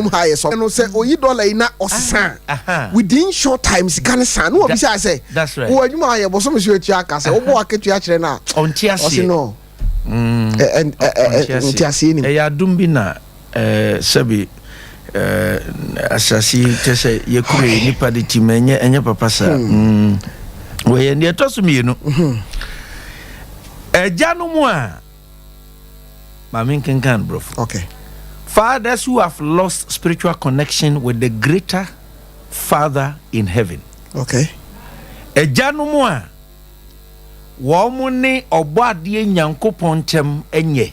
Ha yɛ sɔ no sɛ oyi dɔla yi na ɔsesa a, within short time sika no san na wɔbisa sɛ wɔ adwuma a yɛ bɔsɔm so atua aka sɛ wobɔ akatua kyerɛ no a, ɔnte aseɛ. Ɔse no nte aseɛ nim. Ɛyɛ adom bi na sɛbi asase yi kyɛ sɛ yɛkure nipa de tim, ɛnyɛ papa saa. Wɔyɛ deɛ ɛtɔ so mmienu, agya no mu a maame nkenkan borɔfo. Fathers who have lost spiritual connection with the greater Father in heaven. Agya no mu a wɔn ne ɔbɔ adeɛ Nyankopɔn nkyɛm nyɛ,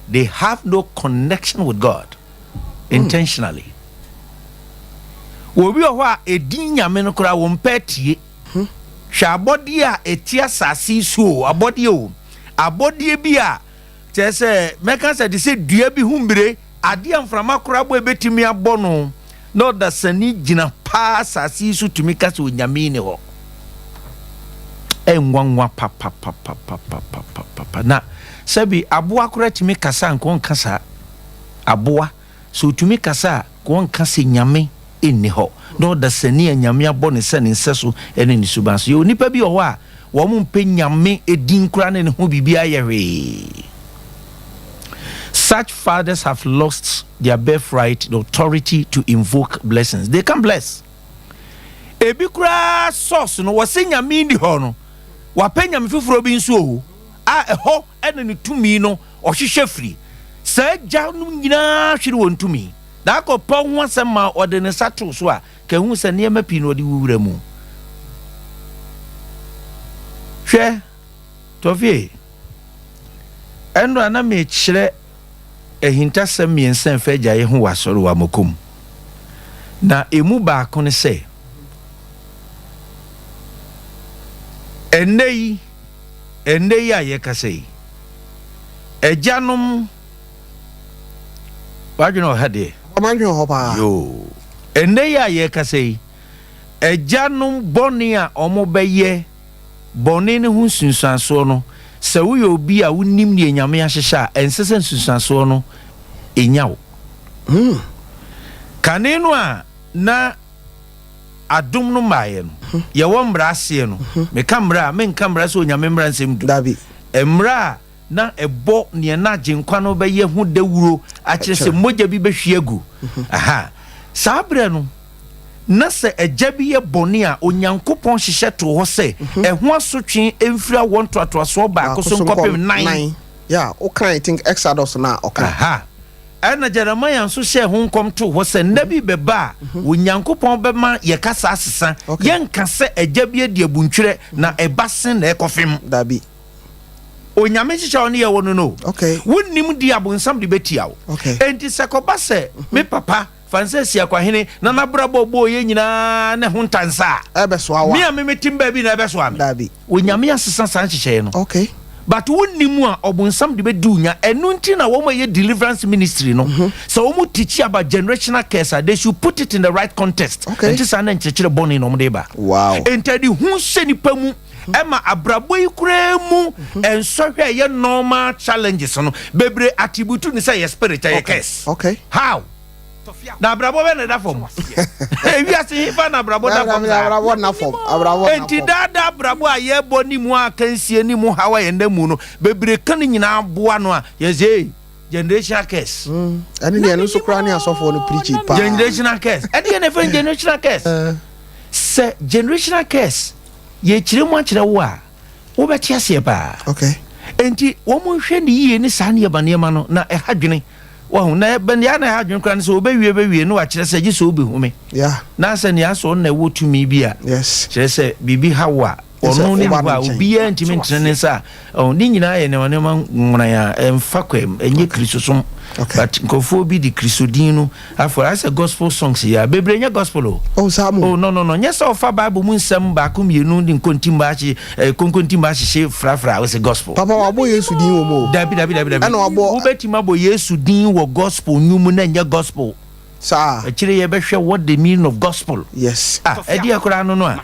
they have no connection with God intentionally. Obi wɔ hɔ a edin Nyame no koraa wɔn pɛ tie. Hwɛ, abɔdeɛ a ɛti asase yi so o, abɔdeɛ o, abɔdeɛ bi a kyerɛ sɛ mɛka sɛ de sɛ dua bi ho mmire adeɛ a mframa koraa bɔ ebɛtumi abɔ no, na ɔdasani gyina paa asase yi so tumi ka sɛ Onyame ni hɔ. Ɛnwanwa papapapapapapapa. Na sɛbi aboa koraa tumi kasa nka ɔnka saa. Aboa sɛ otumi kasa a, ka ɔnka sɛ Nyame nni hɔ, na ɔdasani a Nyame abɔ ne sɛ ne nsa so ne ne suban so. Yɛwɔ nipa bi wɔ hɔ a wɔn mpɛ Nyame edin koraa ne ne ho biribi ayɛ hwee. Such fathers have lost their birthright, the authority to invoke blessings. They can bless. Ebi koraa source no wɔsɛ Nyame ni hɔ no, wapɛ nyame foforɔ bi nso o a ɛhɔ ɛna ne tumi no ɔhyehyɛ firi. Saa gya no nyinaa hwere wɔn tumi na akɔpɛ ho asɛm ma ɔde ne nsa to so a kɛhu sɛ nneɛma pii na ɔde wuwura mu. Hwɛ, tɔfie, ɛno a na mekyerɛ ahintasɛm mmiɛnsa mfa agyaeɛ ho wɔ asɔre wɔ Amakom, na emu baako ne sɛ ɛnnɛ yi a yɛkasa yi, agyanom wadwene ɔha deɛ. Ɔmadwene hɔ paa. Yoo, ɛnnɛ yi a yɛkasa yi, agyanom bɔne a ɔmo bɛyɛ, bɔne no ho nsunsuansoɔ no, sɛ woyɛ obi a wonim deɛ Nyame ahyehyɛ a, ɛnsɛ sɛ nsunsuansoɔ no ɛnya wo. Kane no a na adom no mmaeɛ no, yɛwɔ mmara aseɛ no, meka mmara a, menka mmara sɛ Onyame mmara nsɛm du. Dabi. Mmara a na ɛbɔ nea na Agyenkwa no bɛyɛ ho dawuro akyerɛ sɛ mogya bi bɛhwie agu aha. Saa berɛ no na sɛ agya bi yɛ bɔne a, Onyankopɔn hyehyɛ too hɔ sɛ ɛho asotwe mfiri awɔ ntoatoasoɔ baako so nkɔpem nan. Yeah, woka, I think Exodus na ɔka. Aha, ɛna Jeremiah nso hyɛ ho nkɔm too hɔ sɛ nna bi bɛba a Onyankopɔn bɛma yɛkasa asesa. Yɛnka sɛ agya bi adi abuntwerɛ na ɛba sen na ɛkɔfem. Dabi. Onyame hyehyɛ ɔne yɛwɔ no. Wonnim di abonsam de bɛtia wo. Enti sɛ kɔba sɛ me papa fansɛ Siakwahene na n'abrabɔ bɔɔ yɛ nyinaa ne ho ntansa a, ɛbɛsoa wa. Me a memetem baabi na ɛbɛsoa me. Dabi. Onyame asesa saa nhyehyɛeɛ no. But wonnim a, ɔbonsam de bɛdi wo nya. Ɛno nti na wɔn a ɛyɛ deliverance ministry no, sɛ wɔn teach about generational curse a, they should put it in the right context. Nti saa na nkyerɛkyerɛ bɔne na wɔn de ba. Nti ɛde hu hyɛ nipa mu ɛma abrabɔ yi koraa mu nsɔhwɛ a ɛyɛ normal challenges no bebree attribute ne sɛ ɛyɛ spirit, ɛyɛ curse. How na abrabɔ bɛ na ɛda fam? Ewiase hefa na abrabɔ da fam saa? Abrabɔ na fam, abrabɔ na Enti fam. daadaa abrabɔ a yɛbɔ ne mu akansie ne mu haw a yɛn mu no bebree ka ne nyinaa boa no a yɛsɛ, "Hey, generational curse." Ɛne deɛ ɛno nso koraa ne asɔfoɔ no preach paa. Generational curse, ɛde yɛ na ɛfɛ generational curse. Sɛ generational curse yɛkyerɛ mu akyerɛ wo a, wobɛte aseɛ paa. Enti wɔn nhwɛ ne yie ne saa nneɛma no na ɛha dwene wɔn na ɛbɛn deɛ na ɛha dwene koraa no sɛ wɔbɛwie bɛwie no wakyerɛ sɛ gye sɛ wobɛhu me na sɛ nea asɔ na ɛwɔ tumi bi a kyerɛ sɛ biribi ha wo a, ɔno ne woba hɔ a ne nkyɛn. Obiara ntumi ntene ne nsa a ɔn ne nyinaa yɛ nneɛma nwonan a ɛmfa kwam, ɛnyɛ Kristosom. But nkurɔfoɔ bi de Kristodin no afɔ ayɛ sɛ gospel songs yi a bebree nyɛ gospel o. Oh, saa mo. Oh, no, nyɛ sɛ ɔfa Bible mu nsɛm baako mmienu de nkontimba ahye konkontimba ahyehyɛ frafra a wɔsɛ gospel. Papa, wabɔ Yesu din wɔ mu o. Dabi. Ɛna wabɔ. Wobɛtumi abɔ Yesu din wɔ gospel nnwom na ɛnyɛ gospel. Saa. Akyire yɛbɛhwɛ what the meaning of gospel. Ah, ɛdeɛ koraa no a.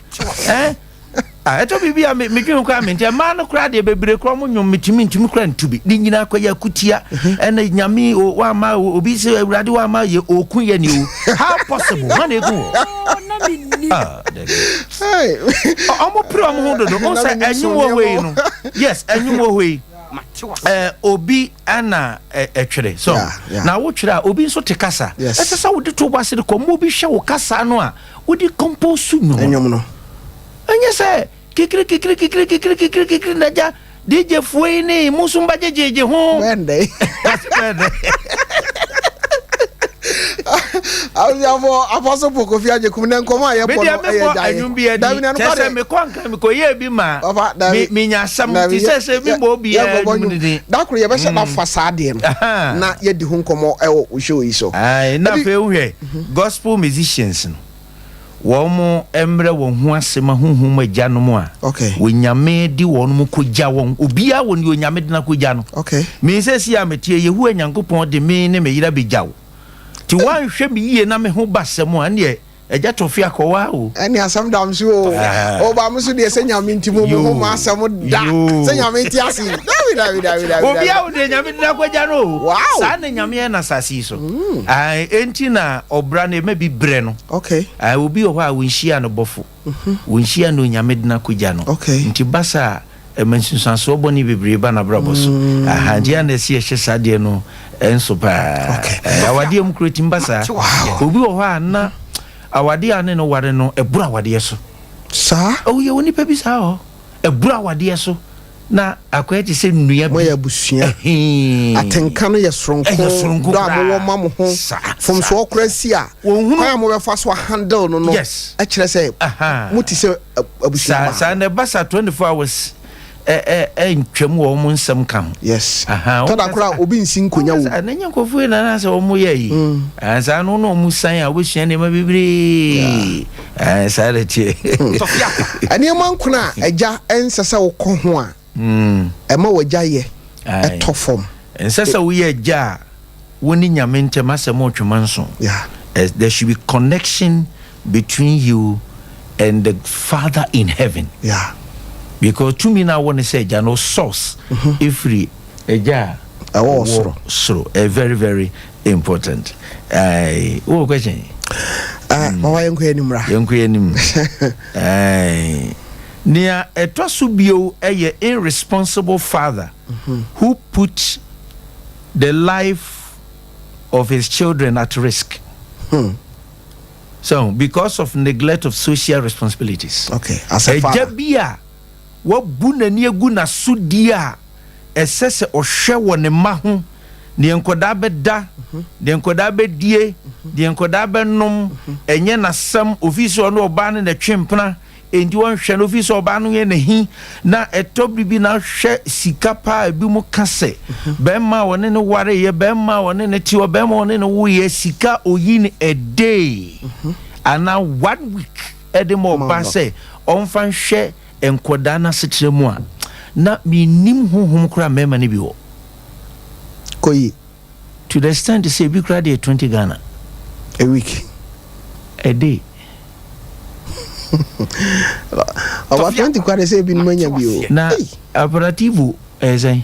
Ah, ɛtɔ biribi a medwene ho koraa mente. Mmaa no koraa deɛ bebree koraa ɔmo nnwom metumi ntumi koraa ntu bi. Ne nyinaa kɔyɛ akutia. Ɛna Nyame o wamma obi sɛ Awurade wamma yɛ oku yɛ ne o. How possible? Hwan na eku wɔ? Na mennim. Ah, dabi. Ɔmo pere ɔmo ho dodo. Wo sɛ ɛnwom wɔ hɔ yi no. Yes, ɛnwom wɔ hɔ yi. Eh, obi ɛna ɛtwere. So, na wotwere a obi nso te kasa. Ɛsɛ sɛ wode to wase de kɔ. Mo obi hwɛ wo kasa no a wode compose nnwom no. Ɛnyɛ sɛ kikiri kikiri kikiri kikiri kikiri kikiri na gya DJ foɔ yi ne mo nso mba gyegyegye ho. Bɛndɛ. Bɛndɛ. Abusuafo Apostle Paul Kofi Agyekum ne nkɔmɔ a yɛbɔ no ɛyɛ gyae. Ɛnwom bi adi. Kyɛ sɛ mekɔ nka mekɔ yɛ bi ma. Me nya asɛm ti sɛ sɛ mi bɔ obi yɛ ɛnwom didi. Dakoro yɛbɛhyɛ da fa saa adeɛ no na yɛdi ho nkɔmɔ ɛwɔ show yi so. Na afei wohwɛ gospel musicians no. Wɔmmrɛ wɔn ho ase ma honhom mu agyanom a Onyame de wɔn kogya wɔn. Obiara wɔ nea Onyame de no akogya no. Me seesei a mete yi, Yehowa Nyankopɔn de me ne me yere abegya wo. Nti woanhwɛ me yie na me ho ba asɛm a, ɛnneɛ Agya Tɔfe akɔwaa o. Ɛne asɛm da m so o. Ɔba mo so deɛ sɛ Nyame nti mo mo ho ma asɛm da. Sɛ Nyame nti ase yi. Dabi dabi dabi dabi. Obiara wɔ deɛ Nyame de no akɔgya no o. Saa na Nyame yɛ no asase yi so. Ae, enti na ɔbra no ɛma bi brɛ no. Okay. Ae, obi wɔ hɔ a wonhyia no bɔfo. Wonhyia no Onyame de no akɔgya no. Okay. Nti ba saa a, ɛma nsunsuansoɔ bɔne bebree ba n'abrabɔ so. Aha, nti ɛyɛ a na ɛsɛ yɛhyɛ saa adeɛ no nso paa. Okay. Ae, awadeɛ mu koraa ɛtumi ba saa. Obi wɔ hɔ a na awadeɛ a ne no ware no ɛboro awadeɛ so. Saa? Oh, yɛwɔ nnipa bi saa wɔ hɔ. Ɛboro awadeɛ so. Na akɔyɛ te sɛ nnua bi. Moyɛ abusua. Atenka no yɛ soronko. Ɛyɛ soronko Dɔ a koraa. mowɔ ma mo ho. Saa, Mfomsoɔ koraa si a, Wɔnhunu. kwan a mobɛfa so ahandle no no Yes. kyerɛ sɛ Aha. mote sɛ abusua Saa, baako. saa na ɛba saa 24 hours ɛ ɛ ɛntwam wɔ wɔn nsɛm ka ho. Yes. Aha, Tɔ da wɔn koraa kasa- obi nsi nkonya wɔn wom. kasa, Na nyɛ nkurɔfoɔ yi na na sɛ wɔn yɛ yi. Ah, saa no na wɔn san a wɔbɛsua nneɛma bebree. Ah, saa na ɛteɛ. Nneɛma nkono a agya ɛnsɛ sɛ wokɔ ho a ɛma w'agya yɛ ɛtɔ fam. Ɛnsɛ sɛ woyɛ agya a wo ne Nyame ntam asɛm retwe manso. There should be connection between you and the Father in heaven. Yeah. Because tumi no a wɔ ne sɛ agya no source ɛfiri agya a ɛwɔ soro. Soro. Very very important. Aye. Wowɔ question? Papa yɛnkɔ yɛn anim ra. Yɛnkɔ yɛn anim. Aye. Nea ɛtɔ so bio yɛ irresponsible father who put the life of his children at risk. So because of neglect of social responsibilities. Okay, as a father. Ɛgya bi a wabu n'ani agu n'asodie a ɛsɛ sɛ ɔhwɛ wɔ ne mma ho, deɛ nkwadaa bɛda, deɛ nkwadaa bɛdie, deɛ nkwadaa bɛnom, ɛnyɛ n'asɛm, ofi sɛ ɔne ɔbaa no na ɛtwe mpena, enti wɔnhwɛ no, ofi sɛ ɔbaa no yɛ n'ahi, na ɛtɔ bere bi na ahwɛ sika paa a ebi mu ka sɛ, bɛrima a ɔne no wareeɛ, bɛrima a ɔne no te hɔ, bɛrima a ɔne no woeɛ, sika oyi no a day anaa one week ɛde ma ɔbaa sɛ ɔmfa nhwɛ nkwadaa no asetra mu a, na mennim honhom koraa mmarima no bi wɔ. Kɔ yi. To the extent sɛ ebi koraa deɛ 20 Ghana. A week. A day. Ɔba 20 koraa deɛ sɛ ebinom anya bi o. Na aperativo ɛyɛ sɛn?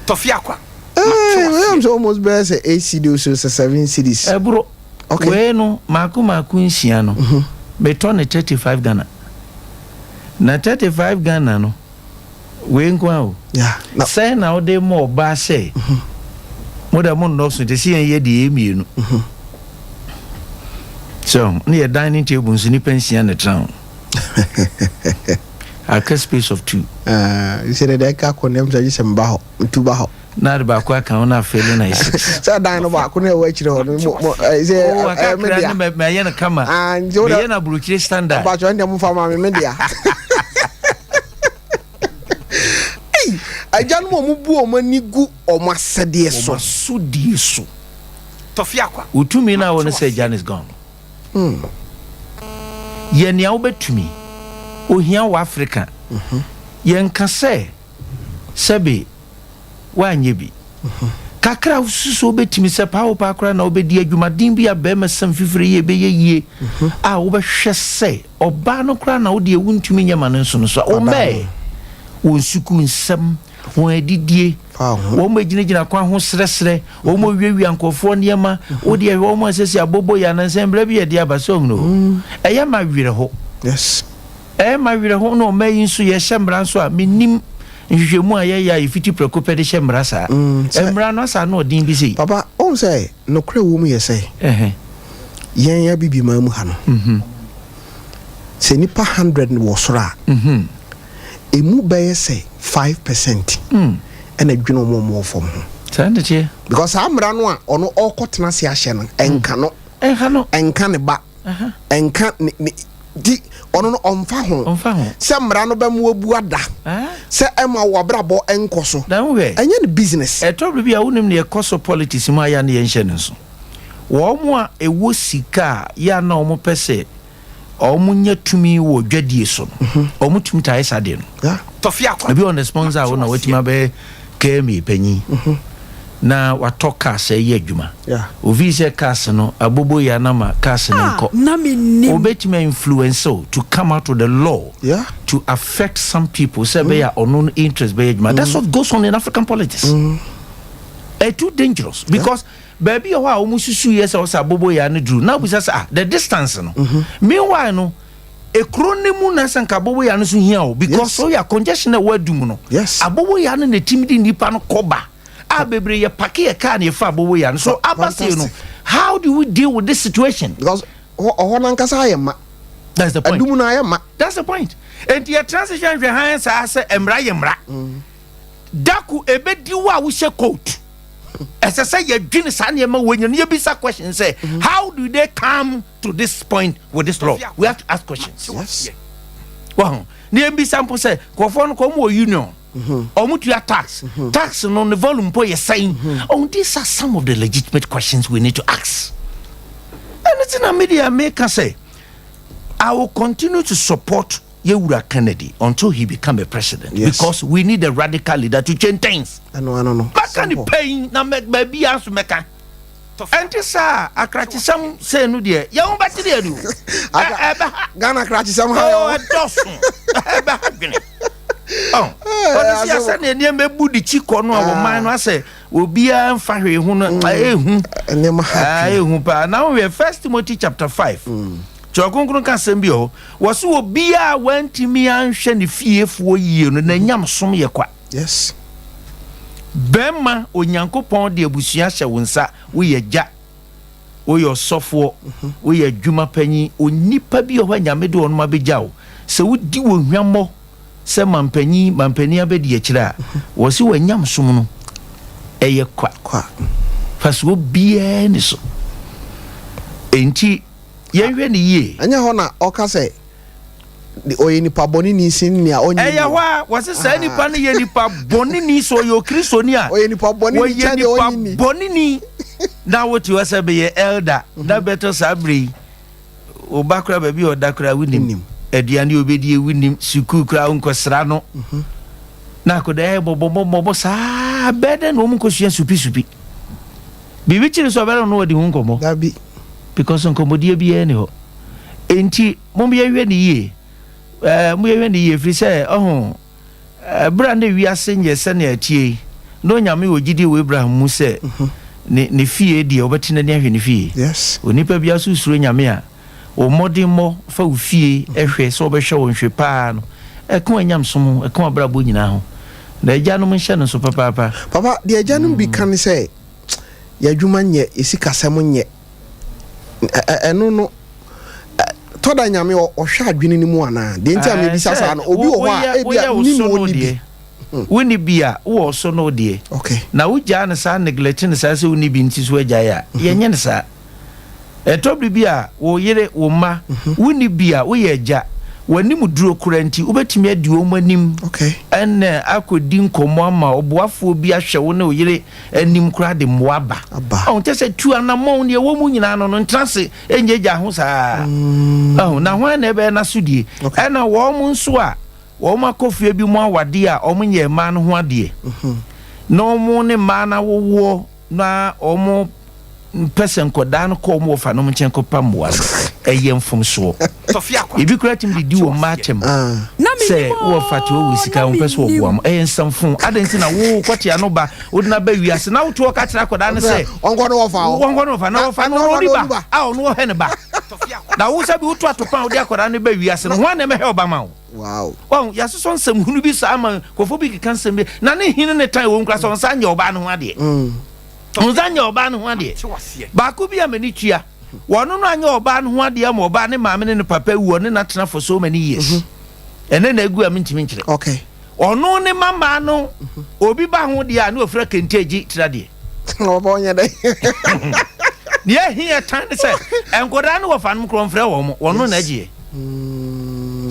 Tɔfi akwa. Ɛɛ, ɛyɛ sɛ almost bɛyɛ sɛ 8 cedis o sɛ 7 cedis. Ɛboro. Okay. Wei no mako mako nsia no, metɔ no 35 Ghana. Na 35 Ghana no, wei nko ara o. Yeah. Na Sɛn na wode ma ɔbaa sɛ mo dɛ mo nnɔɔso nti sɛ yɛn yɛ deɛ yɛ mmienu. So ne yɛ dining table nso nipa nsia na ɛtena ho. Aka space of two. Sɛ dɛ ɛka kɔ nɛm sɛ gye sɛ mba hɔ, metu ba hɔ. Na ade baako aka ho na afei no na yɛ six. Sɛ dan no baako na ɛwɔ akyire hɔ no mo mo sɛ Oh, ɛyɛ me akakra dea. no mɛyɛ no kama. Ah, nti wo Meyɛ no aburokyire standard. Mpatsɔ ɛnna mo fa ma me me dea. Ei, agyanom a wɔbu wɔn ani gu wɔn asɛdeɛ so. Wɔn asodie so. Tɔfi akwa. Wo tumi no a wɔ no sɛ agya no is gone. Yɛ nea wobɛtumi. Ohia wɔ Africa. Yɛnka sɛ sɛbe woanyɛ bi. Kakra a wosusu sɛ wobɛtumi, sɛ paa wo paa koraa na wobɛdi adwumaden bi a barima sɛm fifire yie bɛyɛ yie a wobɛhwɛ sɛ ɔbaa no koraa na wo deɛ wontumi nyɛ ma no nso no so a, wommɛɛ wɔn sukuu nsɛm, wɔn adidie, wɔn agyinagyina kwan ho srɛsrɛ, wɔn awiawia nkurɔfoɔ nneɛma, wo deɛ hwɛ wɔn a sɛsi abobo yɛ anansɛ mmerɛ bi yɛde aba sɛ ɔhunu o. Ɛyɛ ma werɛho. Yes. Ɛyɛ ma werɛho na ɔma yi nso yɛhyɛ mmara nso a mennim nhwehwɛmu a yɛyɛ a yɛfiti prɛko pɛ de hyɛ mmara saa. Mmara no asa ano ɔden bi sei. Papa, wohu sɛ nokorɛ wɔ mu yɛ sɛ yɛn Abibiman mu ha no, sɛ nnipa 100 wɔ soro a, ɛmu bɛyɛ sɛ 5% ɛna dwene wɔn a wɔwɔ fam ho. Saa na ɛteɛ. Because saa mmara no a ɔno ɔrekɔtena ase ahyɛ no, ɛnka no. Ɛnka no. Ɛnka ne ba. Ɛnka ne ne di ɔno no ɔnfa ho. Ɔnfa ho. Sɛ mmara no bɛma wabu ada. Sɛ ɛma w'abrabɔ nkɔ so. Na wohwɛ. Ɛnyɛ ne business. Ɛtɔ bere bi a wonim nea ɛkɔ so politics mu a yɛ a na yɛnhyɛ no nso. Wɔn a ɛwɔ sika a yɛ a na wɔpɛ sɛ wɔnya tumi wɔ dwadie so no, wɔtumi taa yɛ saa adeɛ no. Ebi wɔ ne sponsor a wo na watumi abɛyɛ KMA panyin na watɔ cars ɛyɛ adwuma. Ofi sɛ cars no abobo yɛ anama cars no nkɔ. Obetumi influence o to come out with the law to affect some people sɛ ɛbɛyɛ a ɔno no interest bɛyɛ adwuma. That's what goes on in African politics. Ɛyɛ too dangerous because baabi wɔ hɔ a wɔn susu yɛ sɛ ɔsɛ abobo yɛ ano duru na obisa sɛ ah the distance no. Meanwhile no ekuro ne mu na sɛ nka abobo yɛ ano so hia o because so yɛ congestion a ɛwɔ adum no. Abobo yɛ ano na etimi di nipa no kɔba a bebree yɛ park yɛ car na yɛfa abobo yɛ ano so aba sei no how do we deal with this situation. Because ɔhɔ nankasa ayɛ ma. That's the point. Adum no ayɛ ma. That's the point. Enti yɛ transition hwɛ han saa sɛ mmara yɛ mmara. Dako ebedi wo a wohyɛ coat. Ɛsɛ sɛ yɛdwene saa nneɛma wɔ nyina na yɛbisa question sɛ how do they come to this point with this law? We have to ask questions. Yes. Wɔn na yɛbisa mpo sɛ nkurɔfoɔ no kɔ wɔn wɔ union. Wɔn tua tax. Tax no ne volume mpo yɛ sɛn. Oh, these are some of the legitimate questions we need to ask. Ɛno ti na media meka sɛ I will continue to support Yewura Kennedy until he become a president. Yes. Because we need a radical leader to change things. Ɛno ano no. Maka ne pɛn na baabi a nso mɛka. Ɛnte saa akrakyesɛm sɛ no deɛ yɛn ho bɛte deɛ no. Ɛbɛha. Ghana akrakyesɛm ha yɛ. Ɛdɔso. Ɛbɛha dwene. Ɔno si asɛ ne nneɛma ebu de kyi kɔ no a wɔn man no asɛ obiara nfa hwee ho no ehu. Nneɛma ha. Ehu paa. Na wɔn yɛ First Timothy chapter 5. Twerɛ Kronkron ka asɛm bi wɔ hɔ. Wɔse obiara a wantumi anhwɛ ne fiefoɔ yie no, n'anyamesom yɛ kwa. Yes. Bɛrima, Onyankopɔn de abusua hyɛ wo nsa. Woyɛ agya, woyɛ ɔsɔfoɔ, woyɛ adwuma panyin. Onipa bi wɔ hɔ a Nyame de ɔnom abɛgya wo. Sɛ wodi wɔ hwammɔ sɛ mampanyin, mampanin abɛdi akyire a, wɔse w'anyamesom no ɛyɛ kwa. Kwa. Fasoɔ biara ni so. Enti yɛnhwɛ no yie. Ɛnyɛ hɔ na ɔka sɛ ɔyɛ nipa bɔneni sen nea ɔnyɛ Ɛyɛ hɔ a wɔse saa nipa no yɛ nipa bɔneni sɛ ɔyɛ Okristoni a. Ɔyɛ nipa bɔneni Wɔyɛ kyɛn deɛ nipa ɔnye ni. bɔneni. Na wote hɔ sɛ meyɛ elder na bɛtɔ saa berɛ yi wo ba koraa baabi a ɔda koraa wonim. Wonim. Aduane a ɔbɛdie wonim. Sukuu koraa wonkɔsra no. Na akɔdaa yɛ bɔbɔbɔbɔbɔ saa bɛɛ dɛn na wɔn nkɔsua supisupi. Biribi kyere sɛ ɔbɛrɛ no wɔde ho nkɔmmɔ. Dabi. Because nkɔmmɔdie biara ni hɔ. Enti mom yɛhwɛ ne yie. Ɛɛ mo yɛhwɛ ne yie firi sɛ ɔho ɛberɛ a na wiase nyɛ sɛnea ɛteɛ yi na Onyame wɔ gyidie wɔ Abraham mu sɛ ne ne fie deɛ ɔbɛte n'ani ahwɛ ne fie. Yes. Onipa biara so suro Nyame a wo mmɔdemmɔ fa wo fie hwɛ sɛ wɔbɛhwɛ wo nhwɛ paa no ɛka w'anyamesom ho ɛka w'abrabɔ nyinaa ho. Na agyanom nhyɛ no nso papaapa. Papa, deɛ agyanom bi ka ne sɛ, yɛn adwuma nyɛ, yɛn sikasɛm nyɛ. Ɛno no, tɔ da Nyame ɔhwɛ adwene no mu anaa? Deɛ nti a mebisa saa no, obi wɔ hɔ a ebia nim ɔnni bi. Wonni bi a, wowɔ ɔso no deɛ. Okay. Na wogyaa no saa neglect no saa sɛ wonni bi nti so agyae a, yɛnyɛ no saa. Ɛtɔ bere bi a, wo yere, wo mma, wonni bi a, woyɛ agya, w'anim duro koraa nti, wobɛtumi adi wɔn anim ne akɔdi nkɔmmɔ ama ɔboafoɔ bi ahwɛ wo ne wo yere anim koraa de mmoa aba. Ɔho, kyerɛ sɛ tu anammɔn, deɛ ɛwɔ mu nyinaa no no, ntena ase nnyagya ho saa. Ɔho, na hwan na ɛbɛyɛ n'asodie? Ɛna wɔn nso a wɔn akɔ fie bi mu awadeɛ a wɔnyɛɛ mmaa no ho adeɛ, na wɔn ne mmaa no awowoɔ. Na wɔn mpɛ sɛ nkɔdaa no kɔ wɔn wɔfa nom nkyɛn kɔpa mmoa no, ɛyɛ mfomsoɔ. Ebi koraa tumi de di wɔn mma atɛm sɛ wɔfa te wɔwɔ sika, wɔn pɛ sɛ wɔboa mo. Ɛyɛ nsɛmfo. Adɛn nti na wo kɔte ano ba wode no aba wiase na woto ɔka kyerɛ akɔdaa no sɛ ɔnkɔ ne wɔfa hɔ, ɔnkɔ ne wɔfa na wɔfa no ɔne ba a ɔno ɔhwɛ ne ba, na wo sɛ bi woto atopa a wode akɔdaa no ba wiase no, hwan na ɛmɛhwɛ ɔba ma wo? Wow. Wɔn yɛasosɔ nsɛm hunu bi saa ma nkurɔfoɔ bi keka nsɛm bi na ne hene ne tan wɔn kura sɛ ɔnsa nyɛ ɔbaa no ho adeɛ. Ɔnsa nyɛ ɔbaa no ho adeɛ. Baako bi a m'ani tua, wɔn no anyɛ ɔbaa no ho adeɛ ama ɔbaa ne maame ne ne papa awu, ɔne no atena for so many years. Ɛnɛ na agu a mentumi nkyerɛ. Okay. Ɔno ne mama no obi ba ho deɛ a ne ofura kente agyi tira deɛ. Ɔba ɔnyɛ dɛ. Deɛ ɛhe ɛtan ne sɛ nkwadaa no wɔfa nom korɔ mfrɛ wɔn, wɔn no na agyeɛ.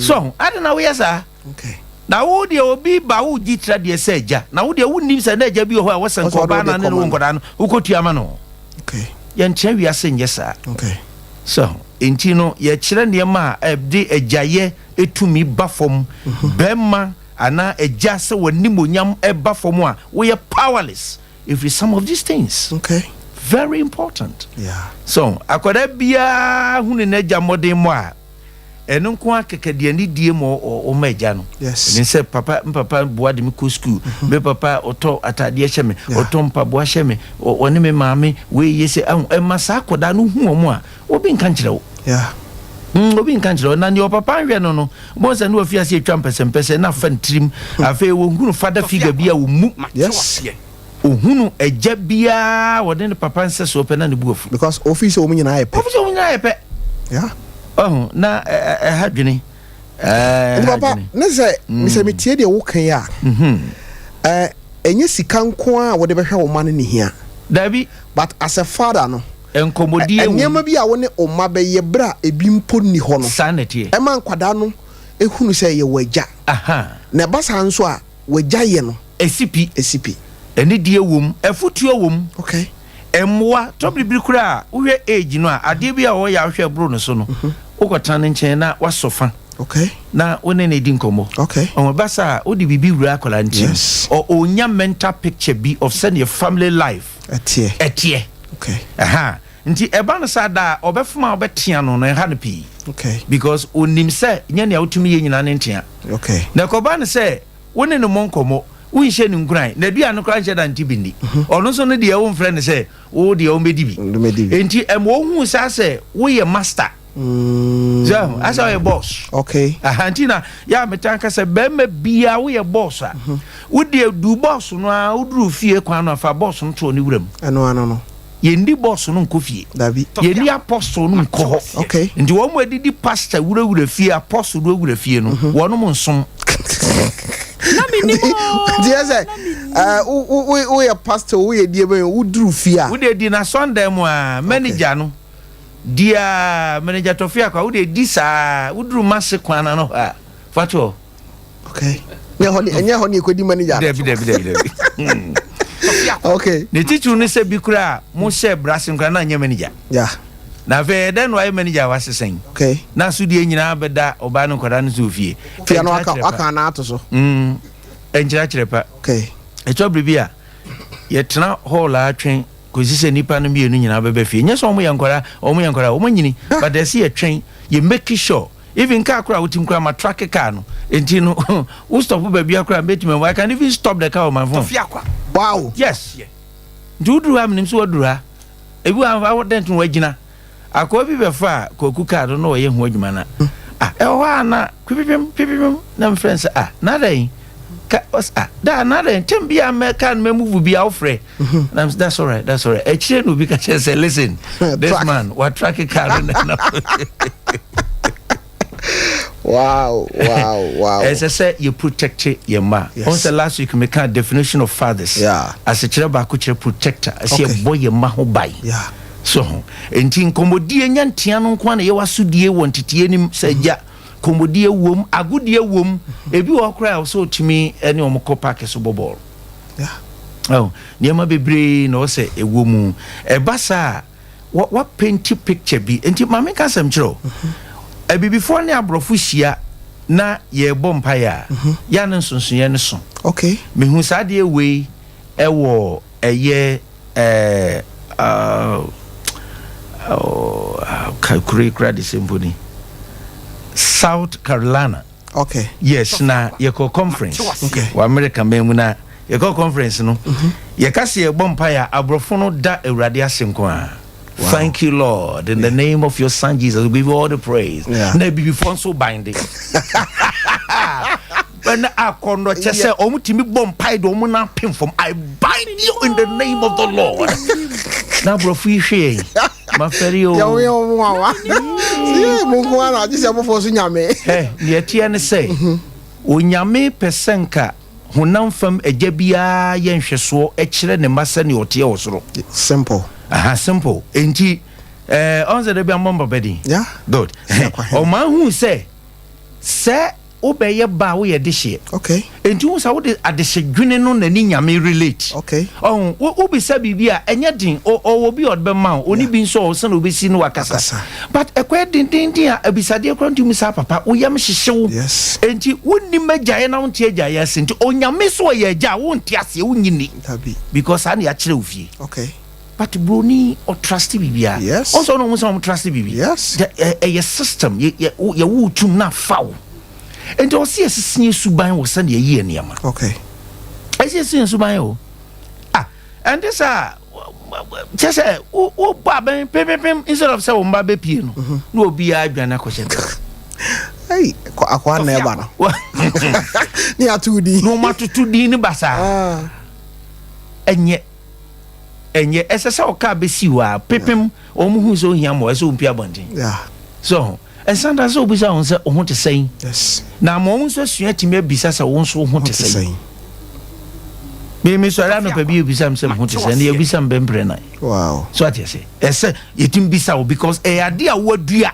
So ho ade na woyɛ saa? Okay. Na wo deɛ obi ba wo gye tira deɛ sɛ agya, na wo deɛ wonnim sɛ na agya bi wɔ hɔ a wɔsɛ Ɔsɛ ɔde nkɔbaa wo na de ne ne wo kɔma no. nkɔdaa no wokɔtua ma no. Okay. Yɛnkyerɛ wiase nyɛ saa. Okay. So ho nti no yɛkyerɛ nneɛma a ɛde agyayɛ tumi ba fam. Bɛrima anaa agya sɛ w'animonyam ɛba fam a, woyɛ powerless ɛfiri some of these things. Okay. Very important. Yeah. So akwadaa biara hunu n'agya mmɔden mmɔ a, ɛno nko ara kɛkɛ deɛ ne die ma ɔma agya no. Yes. Ɛne sɛ papa, me papa boa de me kɔ school, me papa ɔtɔ ataadeɛ hyɛ me, ɔtɔ mpaboa hyɛ me, ɔne me maame wei yɛ sɛ ɛho ɛma saa akwadaa no hu wɔn a, obi nka nkyerɛ wo. Obi nka nkyerɛ wo. Na nea ɔpapa nhwɛ no no, bɔn sɛ ne wafi ase atwa mpɛsɛmpɛsɛ na afa ne tirim. Afei wɔhunu father figure bi a ɔmmu. Yes. Ohunu agya biara wɔde ne papa nsɛsoɔ pɛ na ne bu afu. Because ofi sɛ wɔn nyinaa yɛ pɛ. Ofi sɛ wɔn nyinaa yɛ pɛ. Yeah. Ɔho na ɛha dwene. Nti papa ne sɛ sɛ metie deɛ woka yi a, ɛnyɛ sika nko ara a wɔde bɛhwɛ wo ma no ne hia. Dabi. But as a father no, Nkɔmmɔdie wom. Nneɛma bi a wo ne wo mma bɛyɛ berɛ a ebi mpo nni hɔ no, Saa na ɛteɛ. ɛma nkwadaa no hunu sɛ yɛwɔ agya. Na ɛba saa nso a, w'agya yɛ no. Ɛsi pi. Ɛsi pi. Anidie wom, afutuo wom. Okay. Mmoa, tɔ biribi koraa a, wohwɛ age no a, adeɛ bi a ɔyɛ a wohwɛ ɛboro no so no, wokɔtena ne nkyɛn na wasɔ fa. Okay. Na wo ne no di nkɔmmɔ. Okay. Ɔho ɛba saa a, wode biribi wura akwadaa no tirim. Yes. Ɔnya mental picture bi of sɛdeɛ family life. Ɛteɛ. Ɛteɛ. Okay. Ɛha. Nti ɛba no saa da a, ɔbɛfom a wobɛtea no no, ɛnha no pii. Okay. Because onim sɛ nyɛ nea wotumi yɛ nyinaa ne ntea. Okay. Na ɛkɔba no sɛ wo ne no mmɔ nkɔmmɔ, wonhyɛ no nkuran, n'aduane no koraa nhyɛ da nte bi nni. Ɔno nso no deɛ womfrɛ no sɛ wo deɛ ɔmmɛdi bi. Ɔmmɛdi bi. Nti ɛma ohu saa sɛ woyɛ master. So ahu, asɛ ɔyɛ boss. Okay. Aha, nti na yɛ a metaa ka sɛ bɛrima biara woyɛ boss a, wo deɛ du boss no ara, woduru fie kwan no a, fa boss no to ɔne wuram. Ɛno ano no. Yɛnni boss no nkɔ fie. Dabi. Yɛnni apostle no nkɔ hɔ. Okay. Nti wɔn a adidi pastor wurawura fie, apostle wurawura fie no, wɔnom nsom. Na menim o. Nti yɛ sɛ, woyɛ pastor, woyɛ deɛ bɛyɛ, woduru fie a. Wode di n'asɔndan mu a, manager no, di a, manager Tɔfe Akwa, wode di saa, woduru Mase kwan no ano hɔ a, fa to hɔ. Okay. Nyɛ hɔ ne ɛnyɛ hɔ ne ekodi manager. Dabi dabi dabi dabi. Okay. Ne titiriw ne sɛ bi koraa mo hyɛ brase nkora na nyɛ manager. Yeah. Na afei ɛdɛn na wayɛ manager a wasesɛn. Okay. Na asodie nyinaa bɛda ɔbaa no nkwadaa no so wɔ fie. Fie no aka aka anaa ato so. Ɛnkyerɛkyerɛ pa. Okay. Ɛtɔ biribi a yɛtena hall a twɛn kɔsi sɛ nnipa no mmienu nyinaa bɛba fie. Nyɛ sɛ wɔn yɛ nkwadaa, wɔn yɛ nkwadaa, wɔn anyini. But ɛsɛ yɛtwɛn, yɛ make sure. Even car koraa wotim koraa ma track car no nti no wo stop baabi koraa mbɛtumi ahu. I can even stop the car on my phone. Wow. Yes. Nti woduru ha menim sɛ waduru ha. Ebi wɔ ha dɛn nti na wagyina. Akoa bi bɛfa a kwaku car no na ɔyɛ ho adwuma na ah ɛwɔ hɔ a na kwipipim kwipipim na mefrɛ no sɛ ah na dɛn ka ɔs ah daa na dɛn tɛm bi a mɛ car no mɛ move bi a wofrɛ. And I'm that's all right, that's all right. Akyire na obi ka kyerɛ sɛ listen, this man wa track car no na. Wow. Ɛsɛ sɛ yɛ protect yɛn mma. Yes. Wɔn sɛ last week me ka definition of fathers. Yeah. Asekyerɛ baako kyerɛ protector. Ɛsɛ Okay. yɛbɔ yɛn mma ho ban. Yeah. So ho. Nti nkɔmmɔdie nya ntea no nko ara na yɛwɔ asodie wɔ nteteɛ nim sɛ agya. Nkɔmmɔdie wom, agodie wom. Ebi wɔ hɔ koraa a wɔsɛ otumi ne wɔn kɔ park so bɔ bɔɔl. Yeah. Oh, nneɛma bebree na ɔsɛ ɛwɔ mu. Ɛba saa a, wa wa paint picture bi. Nti maame nka asɛm kyerɛ o. Abibifoɔ ne aborɔfo hyia na yɛrebɔ mpaeɛ a, yɛ a ne nsonsonoeɛ no so. Okay. Mehu saa adeɛ wei ɛwɔ ɛyɛ. ɛɛ uh, oh, kuro yi kura de sɛ mpo ni South Carolina. Yes, na yɛkɔ conference wɔ America man mu. Na yɛkɔ conference no, yɛka sɛ yɛbɔ mpaeɛ a, aborɔfo no da Awurade ase nko a, "Thank you, Lord, in the name of your son Jesus, we give you all the praise." Na abibifoɔ nso bande ɛna akɔnnɔ kyɛ sɛ ɔmo tumi bɔ mpae de ɔmo nan pem fam, "I bind you in the name of the Lord." Na aborɔfo yi hwɛ yɛn mafɛre o. Yɛwo yɛ wɔn wawa yɛ mo nko ara agye sɛ mofoɔ so Nyame. Ɛ deɛ ɛteɛ ne sɛ Onyame pɛ sɛ nka honam fam agya biara yɛ nhwɛsoɔ kyerɛ ne mma sɛnea ɔteɛ wɔ soro. Simple. Aha, simple. Enti ɔn sɛ da bi ambɔ mpapa din. Good. Sɛ akwahen. Ɔman hu sɛ sɛ wobɛyɛ ba a, woyɛ dehyeɛ. Enti hu sɛ wode adehyedwene no n'ani Nyame relate. Ɔho wobisa biribi a ɛnyɛ den, ɔwɔ bi a ɔde bɛma wo, ɔne bi nso ɔwɔ sɛna obɛsi no wakasa. Akasa. But ɛkɔyɛ dendenden a, abisadeɛ koraa ntumi saa papa, woyam hyehye wo. Enti wonnim agyaeɛ na wonte agyaeɛ ase. Nti Onyame so ɔyɛ agya a, wonte aseɛ, wonnyi nni. Dabi. Because saa na yɛakyerɛ wo fie. But broni ɔtrust biribiara. Ɔnsɛ ɔno ɔmo sɛ ɔmo trust biribi. Ɛyɛ system yɛwo tum na afa wo. Nti ɔsi yɛsese suban wɔ sɛdeɛ yɛyi yɛ nneɛma. Ɛsi yɛsese yɛn suban o. Ah, ɛnte saa, kyɛ sɛ wobɔ abɛn pempempem instead of sɛ wo mba bɛpie no, na obiara adwane akɔhyɛ dɛ. Hey, akwa na ɛba no ne ato din. Na ɔmo atoto din no basaa. Ɛnyɛ ɛsɛ sɛ ɔkaa bɛsi hɔ a pepem ɔmo hu sɛ ohia mmoa, ɛsɛ ɔmpie abɔnten. So ɛnsan da sɛ obisa wɔn sɛ wo ho te sɛn. Na ama wɔn nso asua atumi abisa sɛ wo nso wo ho te sɛn. Sɛn. Me sɔre anɔpa bi, ebisa m sɛ me ho te sɛn, na yɛbisa m bɛmprɛ nan. So ate ase, ɛsɛ yɛtumi bisa wo because ɛyɛ ade a woadua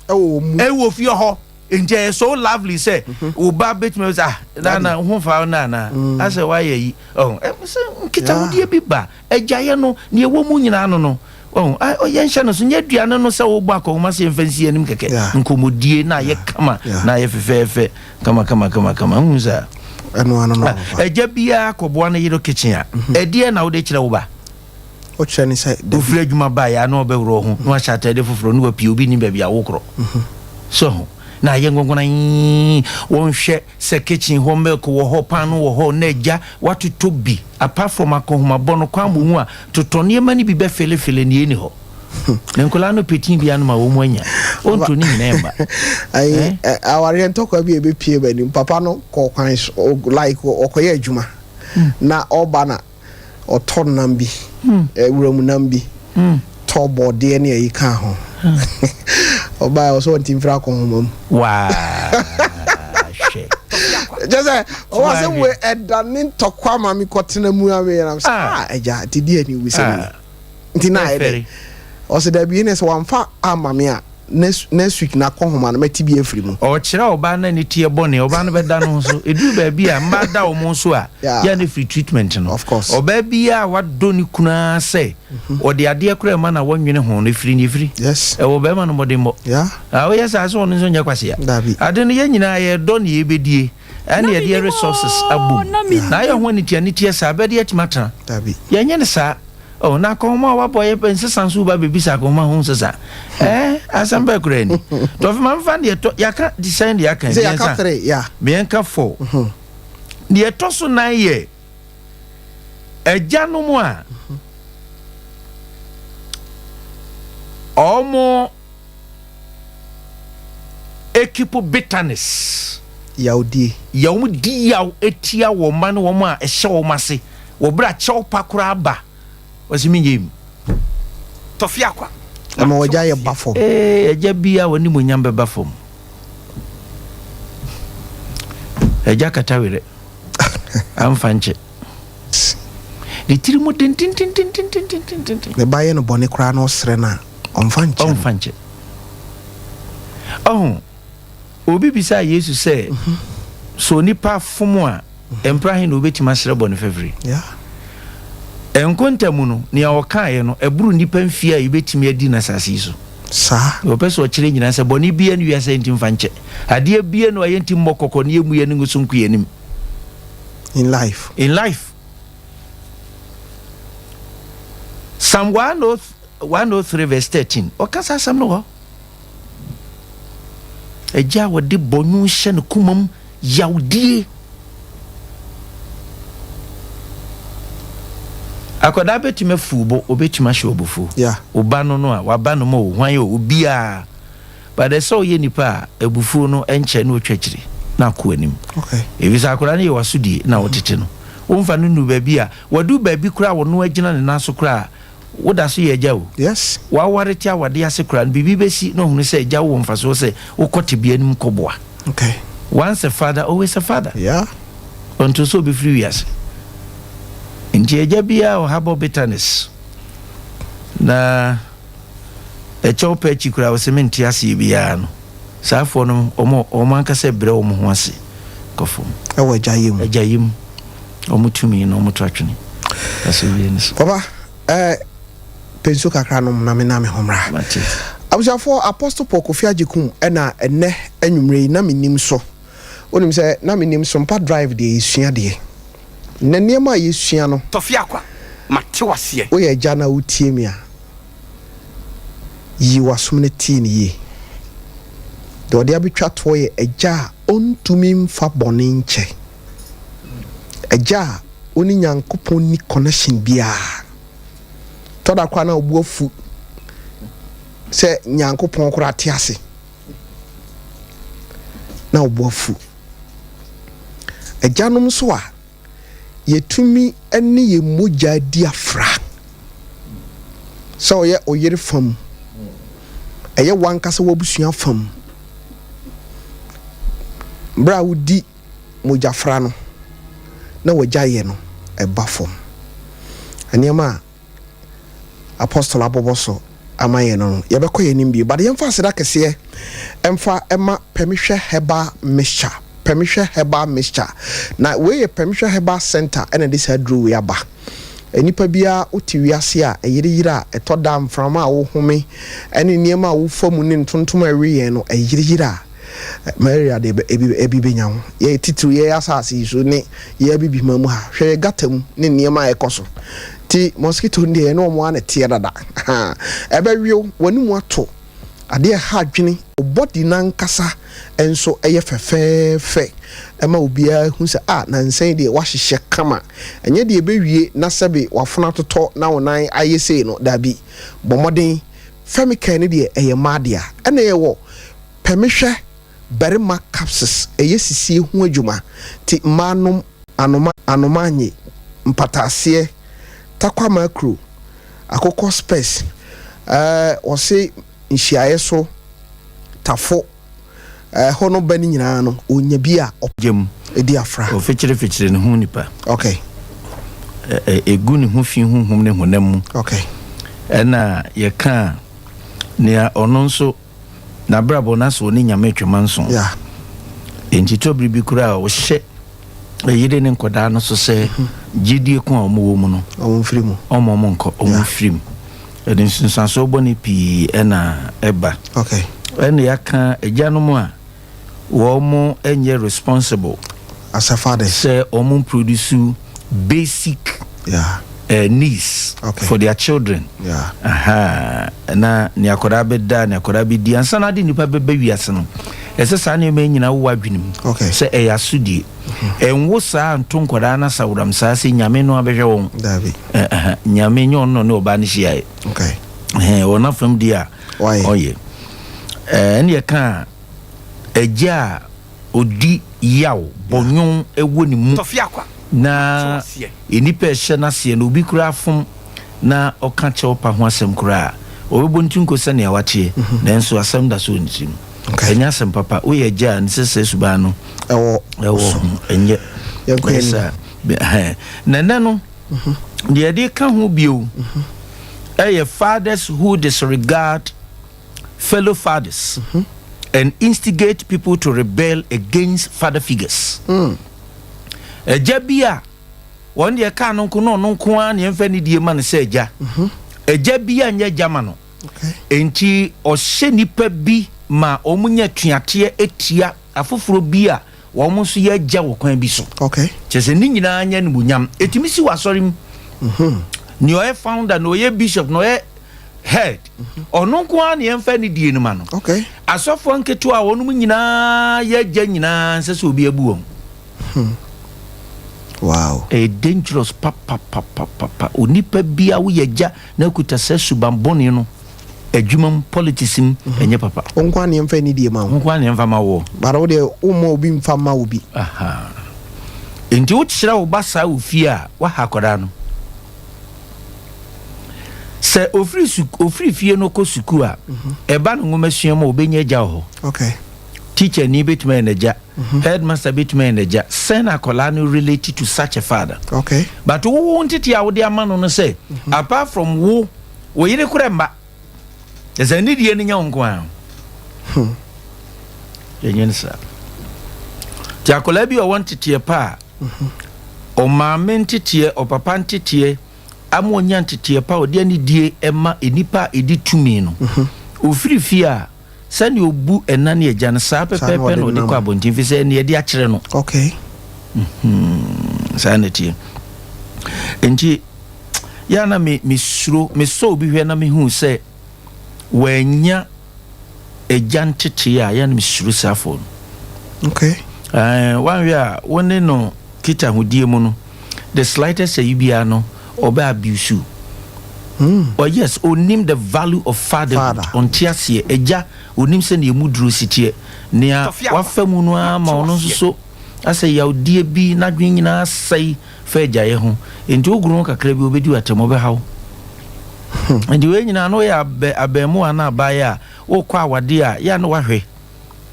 ɛwɔ mu. Ɛwɔ fie hɔ. Nti ɛyɛ so lovely sɛ wo ba bɛtumi sɛ, "Ah, nana, ho fa wo nana asɛ woayɛ yi." Ɔho sɛ nkitahodeɛ bi ba agyaeɛ no neɛ ɛwɔ mu nyinaa no, ɔho yɛnhyɛ no so nyɛ aduane no sɛ wobɔ akɔnhoma sɛ yɛmfa nsi anim kɛkɛ. Nkɔmmɔdie na ayɛ kama na ayɛ fɛfɛɛfɛ kama kama kama kama, wohu saa. Ɛno ano no. Ah, agya biara kɔboa no yere kitchen a, ɛdeɛ na wode kyerɛ wo ba? Wokyerɛ ne sɛ dabi. Wofiri adwuma baeɛ a, na ɔbɛworɔ ho na wahyɛ atade foforɔ na wapie, obi nim baabi a wokorɔ so ho na ayɛ ngɔngɔna yii. Wɔnhwɛ sɛ kitchen hɔ milk wɔ hɔ, paano wɔ hɔ, na agya watotɔ bi. Apart from akɔnhomabɔ no kwan bɔ mu a, totɔ nneɛma no bi bɛfelefele nea ɛni hɔ na nkwadaa no pɛtin bia no ma wɔn mu anya ɔnto ne nyinaa mba. Ayi awareɛ ntɔkwa bi a ɛbɛpie m'anim, papa no kɔ kwan so like ɔkɔyɛ adwuma na ɔba na ɔtɔ nam bi, wuram nam bi, tɔ bɔɔdeɛ ne ayi kaa ho. Ɔbaa ɔsɛ ɔnti mfiri akɔnhoma mu. Waa hwɛ. Kyɛ sɛ ɔwɔ asɛm wei ɛda ne ntɔkwa ma me kɔtena mu a meyɛnam sɛ, ah, agya, nti deɛ ni wusɛm ni nti na ayɛ dɛ. Ɔsɛ dabi ne sɛ wamfa ama me a, next week na akɔnhoma no mɛte bi afiri mu. Ɔkyerɛ ɔbaa no ani teɛ bɔne, ɔbaa no bɛda no ho so. Ɛduru baabi a mmaa da wɔn so a, yɛ ne firi treatment no. Of course. Ɔbaa biara a wadɔ ne kunu ara sɛ ɔde adeɛ koraa ma na wɔnwene ho no, ɛfiri ne ɛfiri. Ɛwɔ bɛrima no mmɔdemmɔ. Ah, woyɛ saa sɛ ɔno nso nyɛ kwasea. Dabi. Ade no yɛn nyinaa yɛdɔ ne yɛbɛdie ɛne Na yɛde yɛ menim resources o, abom. na menim. Na ayɛ ho anitia anitia saa bɛde atumi atena. Dabi. Yɛnyɛ ne saa. Oh, na akɔnhoma a wabɔ yɛ pɛ nsesa nso woba bɛbisa akɔnhoma ho nsesa. Asɛm bɛɛ koraa ni. Tɔfe ma mfa deɛ ɛtɔ yɛaka de sɛn deɛ aka Sɛ yɛaka mmiɛnsa. three, yeah. Mmiɛnka four. Deɛ ɛtɔ so nan yɛ agyanom a ɔmo ekeep bitterness. Yawdie. Yɛ wɔn di yaw etia wɔn mma ne wɔn a ɛhyɛ wɔn ase wɔ bere a kyɛw pa koraa ba, wɔsi mi nyɛ mu. Tɔfe akwa. Ɛma wɔgya yɛ ba fam. Ee, agya bi a wɔne mu nyam bɛba fam. Agya kata werɛ amfa nkyɛ ne tiri mu dendendendendendendenden. Ne ba yɛ no bɔne koraa na ɔsrɛ no a, ɔmfa nkyɛ no. Ɔmfa nkyɛ. Ɔho obi bisaa Yesu sɛ, sɛ onipa fom a, mpra he na obetumi asrɛ bɔne fafiri? Nkonta mu no, nea ɔkaeɛ no, ɛboro nnipa mfie a yɛbɛtumi adi no asase yi so. Saa. Deɛ ɔpɛ sɛ ɔkyerɛ nyinaa sɛ bɔne biara nni wiase a yɛntumi mfa nkyɛ. Adeɛ biara nni hɔ a yɛntumi mmɔ kɔkɔ na yɛmmu yɛn ani ngu so nku yɛn anim. In life. In life. Psalm 103 verse 13, ɔka saa asɛm no hɔ. Agya a wɔde bɔnwo hyɛ no komam yawdie. Akwadaa bɛtumi afu bo, obɛtumi ahyɛ obufuo. Oba no no a, waba no ma o, hwan o, obiara. But ɛsɛ sɛ ɔyɛ nipa a abufuo no nkyɛ na ɔtwa akyire na akɔ anim. Ɛfiri sɛ akwadaa no yɛ w'asodie na wotete no. Womfa no nnu baabi a, wadu baabi koraa a ɔno agyina ne nan so koraa a, woda so yɛ agya o. Waware te awadeɛ ase koraa no, biribi bɛsi na ɔhunu sɛ agya wowɔ mfasoɔ sɛ wokɔ tebea no mu kɔboa. Once a father, always a father. Until sɛ ɔbɛfiri wiase. Nti agya biara ɔhabɔ bitterness na ɛkyɛw pɛ akyi koraa wɔsɛ mente aseɛ biara no, saa afoɔ no wɔn wɔn ankasa brɛ wɔn ho ase kɔ fam. Ɛwɔ agya yɛ mu. Agya yɛ mu. Wɔn tumi no wɔn to atwene. Asɛ ne so. Papa, ɛɛ pɛ nsuo kakra nom na me na me ho mmra. Mate. Abusuafoɔ, Apostle Paul Kofi Agyekum ɛna ɛnɛ anwummerɛ yi na menim so. Wonim sɛ na menim so mpa drive deɛ yɛsua deɛ. Na nneɛma a yɛsua no. Tɔfi akwa, mate waseɛ. Woyɛ agya na wotie me a, yi w'asom no tie no yie. Deɛ ɔde abɛtwa toɔ yɛ agya a ɔntumi mfa bɔne nkyɛ. Agya a ɔne Nyankopɔn nni connection biara. Tɔda koraa na ɔbu afu sɛ Nyankopɔn koraa te ase. Na ɔbu afu. Agyanom nso a yɛtumi ne yɛn mogya di afra. Sɛ ɔyɛ ɔyere fam, ɛyɛ w'ankasa w'abusua fam. Berɛ a wodi mogyafra no na w'agya yɛ no, ɛba fam. Nneɛma a Apostle abobɔ so ama yɛn no, yɛbɛkɔ yɛn anim bio. But yɛmfa aseda kɛseɛ ɛmfa ɛma Pɛmihwɛ Herbal Mixture. Pɛmihwɛ Herbal Mixture. Na wei yɛ Pɛmihwɛ Herbal Center ɛna ɛde saa aduro wei aba. Nnipa biara wote wiase a ɛyereyere a ɛtɔ da mframa a wohome ɛne nneɛma a wofa mu ne ntontom a ɛwe yɛn no ɛyereyere a malaria de ebi ebi benya ho. Yɛ titiriw yɛ asase yi so ne yɛ abibima mu ha. Hwɛ yɛ gata mu ne nneɛma a ɛkɔ so. Ti mosquito no deɛ yɛne wɔn ara na ɛteɛ dada. Ɛbɛwew w'anim ato adeɛ ɛha adwene. Wo body no ankasa nso yɛ fɛfɛɛfɛ ɛma obiara hu sɛ ah nansa yi deɛ wahyehyɛ kama. Ɛnyɛ deɛ ɛbɛwie na sɛbe w'afono atotɔ na wo nan ayɛ sei no, daabi. Bɔ mmɔden. Femicare no deɛ ɛyɛ mmaa dea. Ɛna yɛwɔ Pɛmehwɛ Barima Capsules, ɛyɛ sisie ho adwuma. Nti mmaa nom anoma, anoma anye, mpataaseɛ, takwa macro, akokɔ spɛs, ɛɛ wɔse nhyiaeɛ so, tafo, ɛhɔ no ba no nyinaa no, ɔnya bi a Gyam. ɔdi afra. Ɔfekyerefekyere ne ho nipa. Okay. Ɛgu ne ho fi honhom ne honam mu. Okay. Ɛna yɛka nea ɔno nso n'abrabɔ no asɛ ɔne Nyame twema nso. Yeah. Enti tɔ bere bi koraa a ɔhyɛ ɛyere ne nkɔdaa no so sɛ gyedie ko a wɔn wɔ mu no. Wɔn mfiri mu. Wɔn wɔn nkɔ, wɔn mfiri mu. Ɛde nsunsuansoɔ bɔne pii ɛna ɛba. Okay. Ɛna yɛaka agyanom a wɔn nyɛ responsible. As a father. Sɛ wɔn produce basic Yeah. needs Okay. for their children. Yeah. Aha. Na nea akwadaa bɛda, nea akwadaa bɛdi, ansa na ade nipa bɛba wiase no, ɛsɛ saa nneɛma yi nyinaa wowɔ adwene mu. Okay. Sɛ ɛyɛ asodie. Ɛnwo saa nto nkwadaa no asaworam saa sɛ Nyame no abɛhwɛ wɔn. Dabi. Nyame nyɛ ɔno na ɔne ɔbaa no hyiaeɛ. Okay. Wɔ n'afam deɛ a Wayɛ. ɔyɛ. Ɛne yɛka agya a ɔdi yaw bɔnwon wɔ ne mu Tɔfi akwa, na mate waseɛ. nnipa a ɛhyɛ n'aseɛ no obi koraa fom na ɔka kyɛw pa ho asɛm koraa a, ɔbɛbɔ ne ti nko sɛnea wateɛ, nanso asɛm da so wɔ ne tirim. Okay. Ɛnyɛ asɛm papa. Woyɛ agya a, ɛnsɛ sɛ suban no Ɛwɔ ɛwɔ so. ho. Ɛnyɛ. Yɛnkɔ Ɛyɛ anim. saa. Na ɛnɛ no, deɛ yɛde ka ho bio ɛyɛ fathers who disregard fellow fathers and instigate people to rebel against father figures. Agya bi a wɔn deɛ kaa no nko na ɔno nko ara na yɛmfa ne die ma no sɛ agya. Agya bi a nyɛ agya ma no. Okay. Enti ɔhyɛ nipa bi ma wɔn nya tuateɛ etia afoforɔ bi a wɔn nso yɛ agya wɔ kwan bi so. Okay. Kyerɛ sɛ ne nyinaa nyɛ animuonyam. Ɛtumi si wɔ asɔre mu. Nea ɔyɛ founder na ɔyɛ bishop na ɔyɛ head, ɔno nko ara na yɛmfa ne die no ma no. Asɔfoɔ nketewa a wɔnom nyinaa yɛ agya nyinaa, nsɛ sɛ obi abu wɔn. Ɛyɛ dangerous papapapapa. Onipa bi a woyɛ agya na akuta sɛ suban bɔne no, adwuma mu, politics mu, ɛnyɛ papa. Wo nko ara ne yɛmfa anidie ma wo. Wo nko ara na yɛmfa ma woɔ. But wo deɛ, womma obi mfa mma obi. Aha. Nti wokyerɛ wo ba saa wɔ fie a, woaha akwadaa no. Sɛ ofiri suk ofiri fie no kɔ sukuu a, ɛba no nwoma sua mu a, obɛnya agya wɔ hɔ. Teacher ni bɛtumi ayɛ n'agya. Headmaster bɛtumi ayɛ n'agya. Sɛn na akwadaa no relate to such a father? But wo ntete a wode ama no sɛ, apart from wo, wo yere korɛ mma. Ɛsɛ nidie no nya wo nko ara. Yɛnyɛ no saa. Nti akwadaa bi a ɔwɔ nteteɛ pa a, ɔmaame nteteɛ, ɔpapa nteteɛ, ama ɔnya nteteɛ pa a ɔde anidie ma nnipa a ɛdi tumi no. Ofiri fie a, sɛnea ɔbu ɛna ne agya no, saa pɛpɛɛpɛ na ɔde kɔ abɔnten fi sɛ nea ɛde akyerɛ no. Saa na ɛteɛ. Nti yɛ na me mesuro mesɔ obi hwɛ na mehu sɛ wanya agya ntetee a, yɛ na mesuro saa afɔ no. Wanhwɛ a, wo ne no kita ahodie mu no, the slightest ayi biara no, ɔbɛ abuse you. Oh yes, onim the value of fatherhood. Father. Ɔnte aseɛ. Agya, onim sɛ nea emu duro si teɛ. Nea wafa mu no ara ma ɔno nso so asɛ yawdeɛ bi, n'adwene nyinaa asɛe fa agyaeɛ ho. Nti wogoro ho kakra bi, obɛdi w'atɛm, ɔbɛha wo. Nti wei nyinaa no, woyɛ abɛ abɛɛmoa anaa abaayewa a wokɔ awadeɛ a, yɛ a na wahwɛ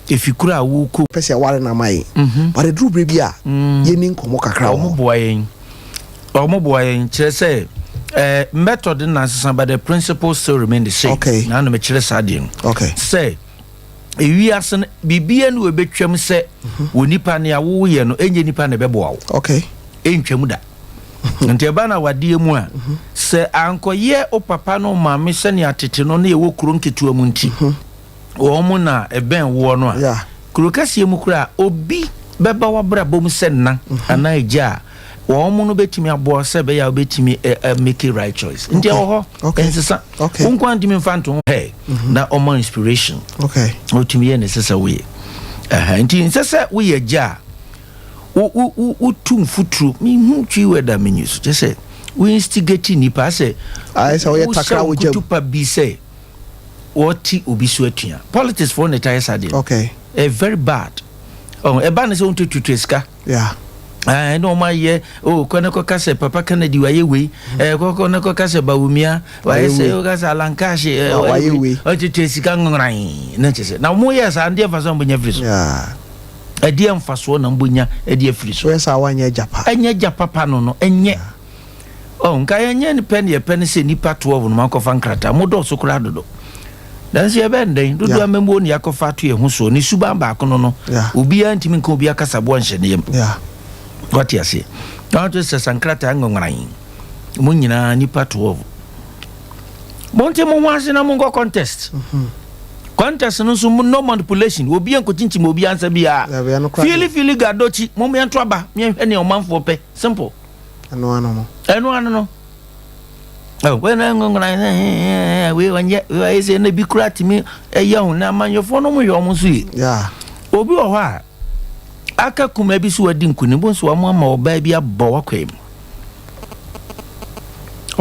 efi koro a wokɔ. Pɛ sɛ yɛware no ama yɛn. But ɛduru berɛ bi a, yɛnni nkɔmmɔ kakra wɔ Ɔmo hɔ. boa yɛn. Ɔmo boa yɛn kyerɛ sɛ method no na asesa, but the principle still remain the same. Na na mekyerɛ saa deɛ no. Sɛ ewiase no, biribiara ne wɔbɛtwam sɛ wɔ nipa nea woyɛ no, ɛnyɛ nipa na ɛbɛboa wo. Ɛntwam da. Nti ɛba na wadeɛ mu a, sɛ ankɔyɛ wo papa no maame sɛnea tete no ne ɛwɔ kuro nketewa mu nti, wɔn mo na ɛbɛn woɔ no a, kuro kɛseɛ mu koraa, obi bɛba w'abrabɔ mu sɛ nna anaa agya a, wɔn mo no bɛtumi aboa sɛ ɛbɛyɛ a wobɛtumi make right choice. Nti ɛwɔ hɔ. Ɛnsesa. Wo nko ntumi mfa nto ho pɛ na ɔma inspiration. Wotumi yɛ ne sɛ sɛ woyɛ. Ɛhɛ, nti nsɛ sɛ woyɛ agya a, wo wo wo wotu mfuturo, mehu Twi word a menyi so, kyɛ sɛ wo instigate nipa sɛ Ayɛ sɛ woyɛ takra wohyɛ wo gyam. nkutupa bi sɛ wɔte obi so atua. Politics foɔ ne ta yɛ saa deɛ. Very bad. Oh, ɛba ne sɛ wontututu sika. Ɛna ɔmo ayɛ o kɔ ne kɔka sɛ Papa Kennedy wayɛ wei, kɔkɔ ne kɔka sɛ Bawumia wayɛ sɛ ɔka sɛ Alan Cash wayɛ wei. Ɔtutu sika nwran na kyɛ sɛ na ɔmo yɛ saa, ndeɛ mfa so a ɔmo nya firi so. Ɛdeɛ mfasoɔ na ɔmo nya ɛde afiri so? Woyɛ saa, woanyɛ agya pa. Ɛnyɛ agya papa no, ɛnyɛ ɔ nka yɛnyɛ ne pɛ ne yɛpɛ ne sɛ nipa 12 no makɔfa nkrataa mo dɔɔso koraa dodo, nanso yɛbɛn dɛn dodo amammuo ne yɛakɔfa ato yɛn ho soɔ ne suban baako no, obiara ntumi nka obi akasaboa nhyɛ ne yam. Wate aseɛ? Na wato sɛ sa nkrataa nwonworan mo nyinaa nipa 12, monte mo ho ase na monkɔ contest. Contest no nso, no manipulation, obi nkɔkyinkyim obi ansa biara. Dabi, ɛno koraa fili fili gadokyi, mo yɛnto aba, yɛnhwɛ nea ɔmanfoɔ pɛ, simple. Ɛno ano no. Ɛno ano no. Oh, wei na nwonworan wei ɔnyɛ wei ɔyɛ sɛ na bi kura tumi ɛyɛ ho na amanyɔfoɔ no mo hwɛ ɔmo nso yie. Obi wɔ hɔ a aka kuma bi so wadi nkunim bo nso, wɔn ama ɔbaa bi abɔ wakwan mu,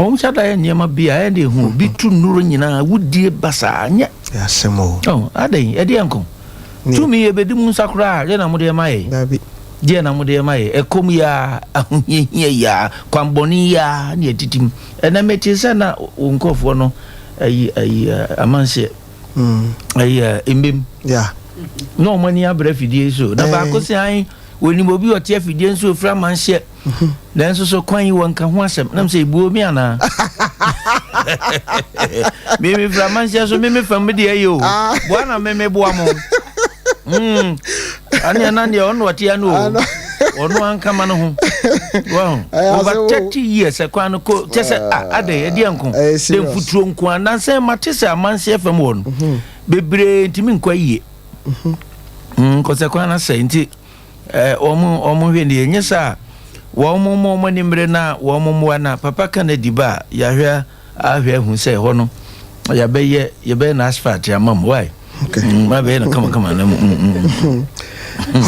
wɔn hyɛ da yɛ nneɛma bi a ɛde hu bi tu nnuro nyinaa wudie basaa nyɛ. Asɛm o. Ɔ adan ɛdeɛ nko tumi ebedi mu nsa koraa deɛ na mo deɛ ma yɛ. Dabi. Deɛ na mo deɛ ma yɛ, ɛkɔm yi a, ahohiahia yi a, kwanbɔne yi a ne yɛtete mu. Ɛnɛ mete sɛ na wo nkurɔfoɔ no ayi amanseɛ ayi mbem na wɔn ani abere afidie so na baako sɛ an wɔnim obi a ɔte afidie nso ofiri amanseɛ, nanso so kwan yi wɔnka ho asɛm nam sɛ ebuo mi anaa mimi firi amanseɛ so, mimi fam mi deɛ yɛ o boa na mimi boa mo. Aneɛ na deɛ ɔno ɔte ano o, ɔno ankama no ho wɔn over 30 years ɛkwan no ko kyɛ sɛ ah, adɛn, ɛdeɛ nko Ɛyɛ de serious. mfuturo nko a nansɛn mate sɛ amanseɛ fam hɔ no bebree ntumi nkɔ yie nkɔsɛ kwan no asɛe, nti wɔn hwɛ ne yɛ nyɛ sɛ a. Wɔn mo wɔn ani mmere na wɔn mmoa na papa ka no di ba a, yɛahwɛ ahwɛ ahu sɛ ɛhɔ no yɛbɛyɛ yɛbɛyɛ no asphalt ama mo why. Okay. Mabɛyɛ no kamakama na mu.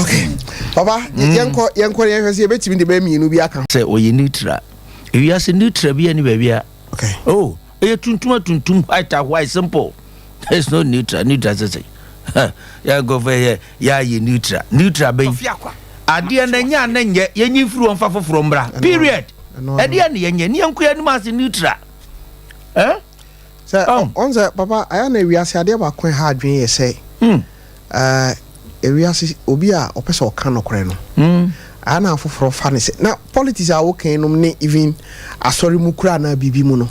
Okay. Papa, yɛnkɔ yɛnkɔ yɛnhwɛ sɛ yɛbɛtumi de bɛyɛ mmienu bi aka ho. Sɛ ɔyɛ neutral. Ewiase neutral bi ani baabi a. Okay. Oh, ɛyɛ tuntum a tuntum, white a white, simple. There's no neutral. Neutral sɛ sɛ. Yɛ nkɔfo yɛ yɛ ayɛ neutral. Neutral bɛyi. Adeɛ na nyɛ a na nyɛ yɛnyi mfiri wɔn fa foforɔ mbra. Period. Ɛno ano. Ɛdeɛ na yɛnyɛ ne yɛnkɔ yɛn anim ase neutral. Eh? Sɛ Oh. ɔn sɛ papa, ayɛ na ewiase adeɛ baako ɛha adwene yɛ sɛ ewiase obi a ɔpɛ sɛ ɔka nokorɛ no, ayɛ na afoforɔ fa ne sɛ na politics a wokan nom ne even asɔre mu kura anaa biribi mu no,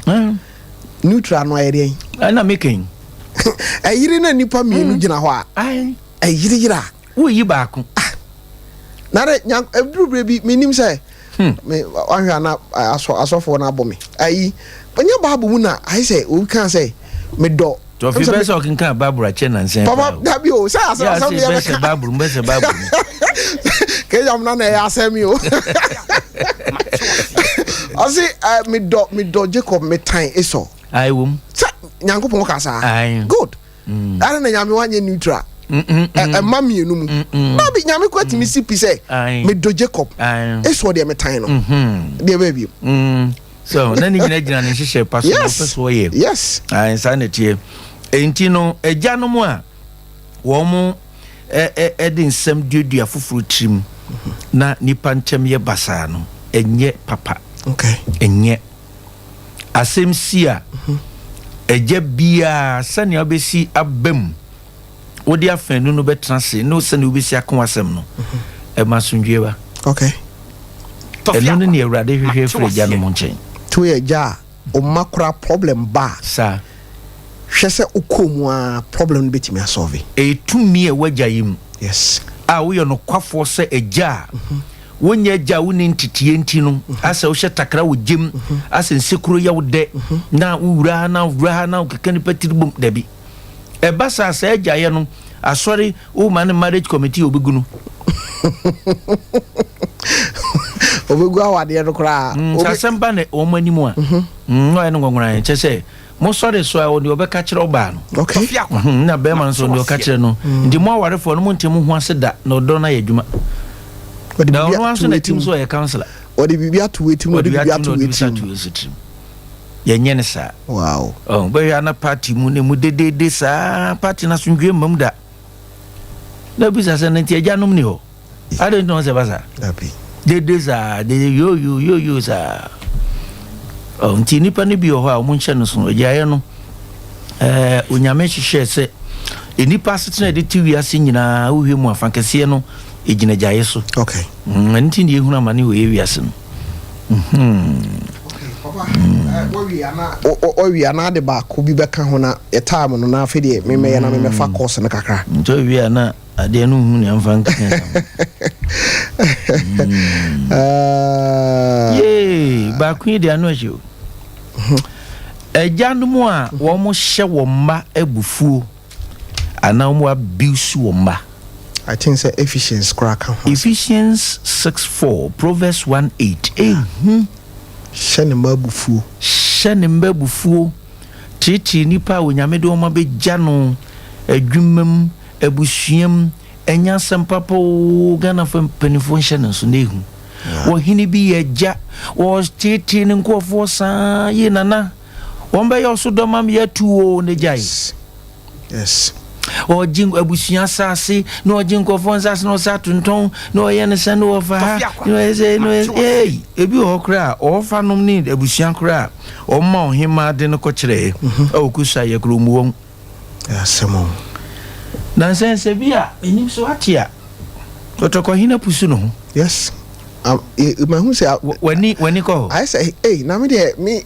neutral no ayɛ deɛn? Ɛna mekɛn. Ɛyere na nipa mmienu gyina hɔ a, Ai. ɛyere yere a Woyi baako. Na de nya eduru bere bi menim sɛ me wahwɛ ana asɔ asɔfoɔ no abɔ me ayi nyɛ Bible mu na ayɛ sɛ obi kan sɛ medɔ. Tɔfi bɛ sɛ ɔkenkan Bible akyɛ nansɛn. Papa, dabi o, sɛ asɛm asɛm yɛ yɛ bɛsɛ bɛka Bible mu bɛsɛ Bible mu. Kejam na na ɛyɛ asɛm yi o. Ɔsi ɛ medɔ medɔ Jacob, metan Esau. Ayi wom. Sɛ Nyankopɔn ka saa. Ayi. Good. Ɛna na Nyame wanyɛ neutral. Ɛ ɛma mmienu mu dabi, Nyame kɔ atumi si pi sɛ medɔ Jacob, Esau deɛ metan no deɛ bɛɛ bi. So na ne nyina gyina ne nhyehyɛ pa so na ɔpɛ so ɔyɛ. Ayi, saa na ɛteɛ. Enti no agyanom a wɔn mo ɛ ɛ ɛde nsɛm duadua foforɔ tirim na nipa ntɛm yɛ basaa no, ɛnyɛ papa. Ɛnyɛ asɛm si a agya biara sɛnea wobɛsi aba mu wode afanu no bɛtena ase ne sɛnea wobɛsi aka w'asɛm no, ɛma asomdwie ba. Ɛno ne nea Awurade hwehwɛ firi agyanom nkyɛn. To yɛ agya a ɔma kora problem ba a, saa hwɛ sɛ wokɔɔ mu a problem no bɛtumi asolve. Ɛyɛ tumi a ɛwɔ agya yi mu a woyɛ nokwafoɔ sɛ agya a wonyɛ agya a wonni nteteɛ nti no, asɛ wohyɛ takra wɔ gyem, asɛ nsekuro yɛ wo dɛ na wowura ha na wowura ha na wokeka nipa tiri bom. Dabi, ɛba saa saa agyaeɛ no asɔre woma ne marriage committee a obɛgu no. Obɛgu awadeɛ no koraa. Sɛ asɛm ba ne wɔn anim a, na ɔyɛ no nwɔnworan kyɛ sɛ mosɔre so a, ɔde ɔbɛka kyerɛ ɔbaa no. Na bɛrima nso ɔde ɔka kyerɛ no. Nti mo awarefoɔ no, monte mo ho ase da na ɔdɔ no ayɛ adwuma. Ɔde Na biribi ɔno ato nso na w'atirim. tim so ɔyɛ counselor. Ɔde biribi ato w'atirim na ɔde ɔde biribi ato ato na ɔde bisa w'atirim. ato w'asi tirim. Yɛnyɛ ne saa. Ɔn bɛhwɛ ana party mu na mu dedeede saa party no asomdwe mmam da. Na bisa sɛ na nti agyanom ni hɔ ade nti na ɔsɛ ba saa. Dabi. Dede saa dede yoyo yoyo saa. Ɔ nti nipa no bi wɔ hɔ a wɔn nhyɛ no so agyaeɛ no, Onyame hyehyɛ sɛ nnipa asetena a yɛde te wiase nyinaa, wohwɛ mu afa kɛseɛ no ɛgyina agyaeɛ so. Ɛno nti na yɛhunu amane wɔ yɛ wiase no. Papa, wawie ana? Wawie ana de baako bi bɛka ho na yɛ time no na afei deɛ memɛyɛ na memɛfa course no kakra. Nti wawie a na adeɛ no hu nea mfa nka ho. Yee, baako yi deɛ ano ahye o. Agyanom a wɔn hyɛ wɔn mma abufuo anaa wɔn abuse wɔn mma. I think sɛ Ephesians koraa ka ho asɛm. Ephesians 6:4, Proverbs 1:8. Ehu. Hyɛ ne mma abufuo. Hyɛ ne mma abufuo. Teetee nipa a Onyame de wɔn abɛgya no adwuma mu, abusua mu, ɛnyɛ asɛm papa oo. Ghanafoɔ mpanimfoɔ nhyɛ no nso na ehu. Ɔhene bi yɛ agya, ɔteetee ne nkurɔfoɔ saa yi nana. Wɔn bɛyɛ ɔso dɔm am yɛatu o ne gyae. Ɔgye abusua asase na ɔgye nkurɔfoɔ nsase na ɔsa tontɔn na ɔyɛ ne sɛ na ɔfa ha na ɔyɛ sɛ na ɔyɛ ei ebi wɔ hɔ koraa a ɔfa nom ne abusua koraa a ɔma ɔhemmaa de no kɔkyerɛɛ ɛwɔ kusa yɛ kuro mu wɔn. Asɛm o. Na nsɛnsɛ bi a menim so ate a kɔtɔkɔhene apusu ne ho. Yes. Mahu sɛ w'ani w'ani kɔ hɔ. Ayɛ sɛ ei na me deɛ me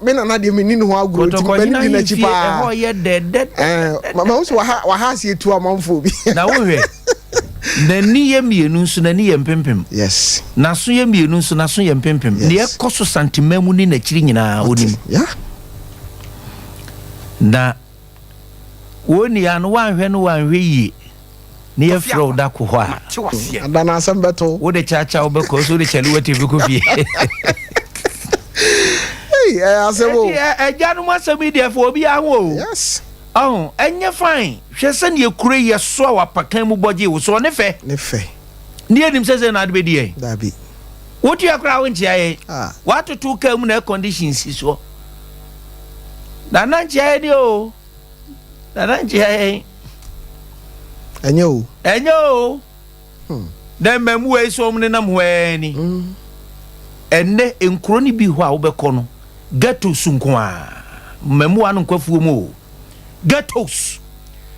me nana deɛ me ni ne ho agorɔ nti m'ani di n'akyi paa. Ɛhɔ yɛ dɛdɛ. Ɛɛ mahu sɛ waha waha ase etu amanfoɔ bi. Na wohwɛ, n'ani yɛ mmienu nso n'ani yɛ mpempem. Yes. N'aso yɛ mmienu nso n'aso yɛ mpempem. Yes. Nea ɛkɔ so Santeman mu ne n'akyiri nyinaa onim. Yeah. Na wɔn nia no wanhwɛ no wanhwɛ yie. Ne yɛfrɛ wo da ko hɔ a. Mate waseɛ. Ada no asɛm bɛto wo. Wode kyakya wobɛkɔ so wode kyale wate bɛkɔ fie. Ei, ɛyɛ asɛm o. Ɛti agyanom asɛm yi deɛ fa obiara ho o. Yes. Ɔho, ɛnyɛ fine. Hwɛ sɛdeɛ kuro yi yɛsoa wɔ apakan mu bɔgye wo so, ɔne fɛ. Ne fɛ. Ne yɛnim sɛ sɛ na ade bɛdi yɛn. Dabi. Wotua koraa wonkyea yɛn. Ah. Woatoto kaa mu na air condition si soɔ. Nana nkyea yɛn deɛ o. Nana nkyea yɛn. Ɛnyɛ o. Ɛnyɛ o. Na mmamuwa yi so wɔn nenam hɔ ara ni. Ɛnnɛ nkuro no bi hɔ a wobɛkɔ no, ghettos nko ara. Mmamuwa no nkɔ afuo mu o. Ghettos.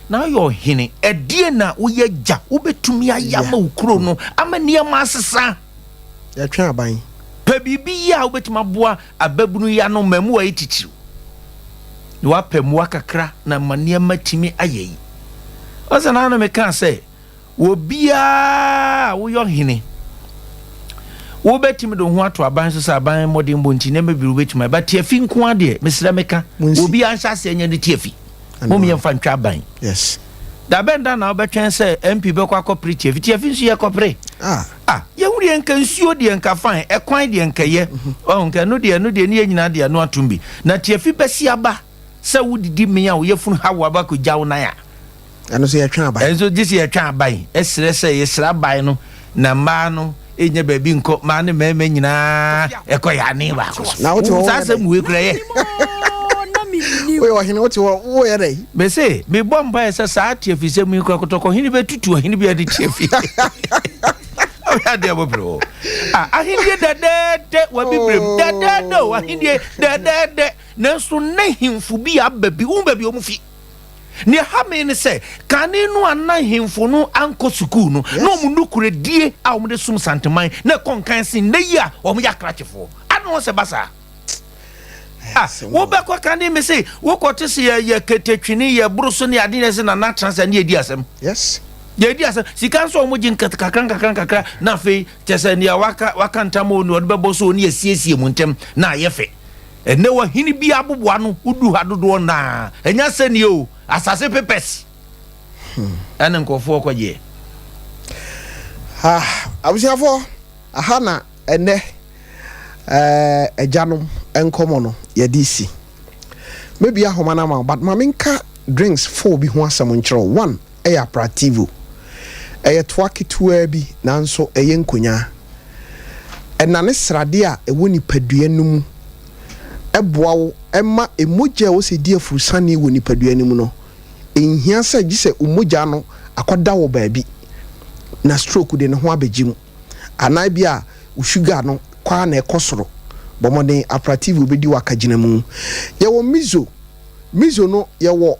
Na woyɛ ɔhene, ɛdeɛn na woyɛ agya wobɛtumi ayɛ ama wo kuro no ama nneɛma asesa? Yɛtwe aban. Pɛ biribi yɛ a wobɛtumi aboa ababunu yi ano, mmamuwa yi titiriw. Na woapɛ mmoa kakra na ama nneɛma atumi ayɛ yi. Ɔsɛ na ano mekaa sɛ, Obiara a woyɛ ɔhene, wobɛtumi de wo ho ato aban so sɛ aban mmɔdenbɔ nti nneɛma bebree wobɛtumi ayɛ. But tiafi nko ara deɛ, mesrɛ meka, obiara nhyɛ aseɛ nyɛ ne tiafi. Mom yɛmfa ntwa aban. Yes. Da bɛn da na wobɛtwɛn sɛ MP bɛkɔ akɔpere tiafi? Tiafi nso yɛkɔpere. Ah. Ah, yɛhu deɛ nka nsuo deɛ nka fine, ɛkwan deɛ nka yɛ. Ɔho nka ɛno deɛ ɛno deɛ ne yɛn nyinaa deɛ ɛno atom bi. Na tiafi bɛsi aba sɛ wodidi mee a wo yafunu haw wo aba kɔgya wo nan a. Ɛno nso yɛtwe aban. Ɛno nso gye sɛ yɛtwe aban. Ɛsrɛ sɛ yɛsrɛ aban no na mmaa no ɛnya baabi nkɔ, mmaa ne mmarima nyinaa ɛkɔ yɛ ane baako so. Na wote hɔ Saa asɛm wei kura yɛ. Woyɛ ɔhene wote hɔ woyɛ dɛ. Mese mebɔ mpaeɛ sɛ saa tiafisɛm yi kora kɔtɔkɔhene bɛtutu ɔhene bi ade tiafi. Ɔhwɛ adeɛ bɔbrɛ o. Ah, ahennie dɛdɛɛdɛ wɔ abibirem dɛdɛɛdɛ o ahennie dɛdɛɛdɛ nanso ne hemfo bi aba bi wohu baabi wɔn fi. Nea ɛha me ne sɛ, kane no a na nhemfo no ankɔ sukuu no, na wɔn nokorɛdie a wɔde som Santeman na ɛkɔ nkan sen nnɛ yi a wɔyɛ akrakyefoɔ. Adɛn na wɔsɛ ba saa? Ah, wobɛkɔ kane me se wokɔte se yɛyɛ ketetwene, yɛboro so ne ade nyɛ sɛ nana atena sɛ ne yɛdi asɛm. Yes. Yɛdi asɛm. Sika nso a wɔgye nkakra nkakra nkakra na afei kyɛ sɛ nea waka waka ntam o nea ɔde bɛbɔ so o ne yɛsiesie mu ntɛm na ayɛ fɛ. Ɛnnɛ ɔhene bi aboboano wodu ha dodoɔ no ara, ɛnyɛ asɛnniɛ o, asase papers ɛne nkurɔfoɔ kɔgyeɛ. Ha, abusuafoɔ, aha na ɛnnɛ eh, agyanom nkɔmmɔ no yɛde si. Mɛbie ahoma no ama wo, but ma menka drinks four bi ho asɛm nkyerɛ wo. One ɛyɛ aperitivo. Ɛyɛ toa ketewaa bi nanso ɛyɛ nkonyaa. Ɛnane sradeɛ a ɛwɔ nipadua no mu boa wo ma mogya a ɛwɔ sɛ ɛdi afurusane wɔ nipadua no mu no, ɛnhia sɛ gye sɛ wo mogya no akɔda wɔ baabi na stroke de ne ho abɛgye mu anaa bi a wo sugar no kɔ ara na ɛkɔ soro. Bɔ mmɔden, aperativo bɛdi wo akagyinamu. Yɛwɔ miso. Miso no yɛwɔ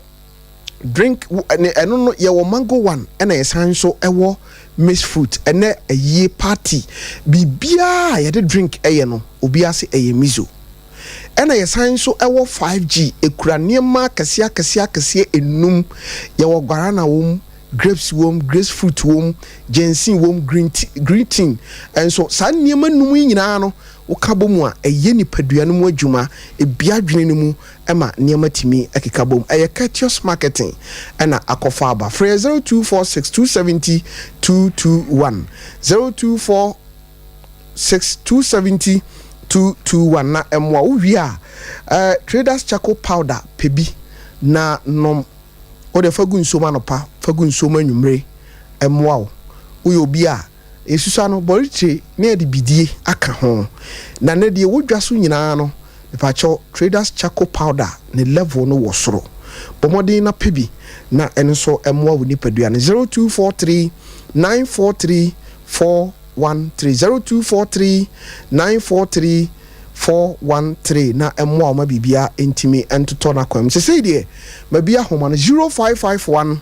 drink ne ɛno no yɛwɔ mango one ɛna yɛsan nso ɛwɔ mixed fruit ɛnɛ ayie party biribiara a yɛde drink ɛyɛ no obiara se ɛyɛ miso ɛna yɛsan nso ɛwɔ 5G ekura nneɛma akɛseɛ akɛseɛ akɛseɛ enum yɛwɔ guarana wɔm grapes wɔm grace fruit wɔm ginseng wɔm green tea green tea ɛnso saa nneɛma num yi nyinaa no woka bɔ mu a ɛyɛ nipadua no mu adwuma ebia adwene no mu ma nneɛma tumi keka bom. Ɛyɛ Courteous Marketing na akɔfa aba. Frɛ yɛ 0246 270 221, 0246 270 221 na mmoa wo. Wie a, eh, Traders Charcoal Powder pɛ bi na nom. Wode fa gu nsuom anɔpa, fa gu nsuom anwummere, ɛmmoa wo. Woyɛ obi a Yɛsusua no, bɔretire na yɛde bidie aka ho. Na nɛ deɛ ɛwɔ dwa so nyinaa no, mepakyɛw, Traders Charcoal Powder ne level no wɔ soro. Bɔ mmɔden na pɛ bi na ɛno nso mmoa wo nipadua no. 0243 943 413, 0243 943 413 na ɛmmoa wo ma biribiara ntumi ntotɔ n'akwan mu. Sesei deɛ, mabue ahoma no, 0551.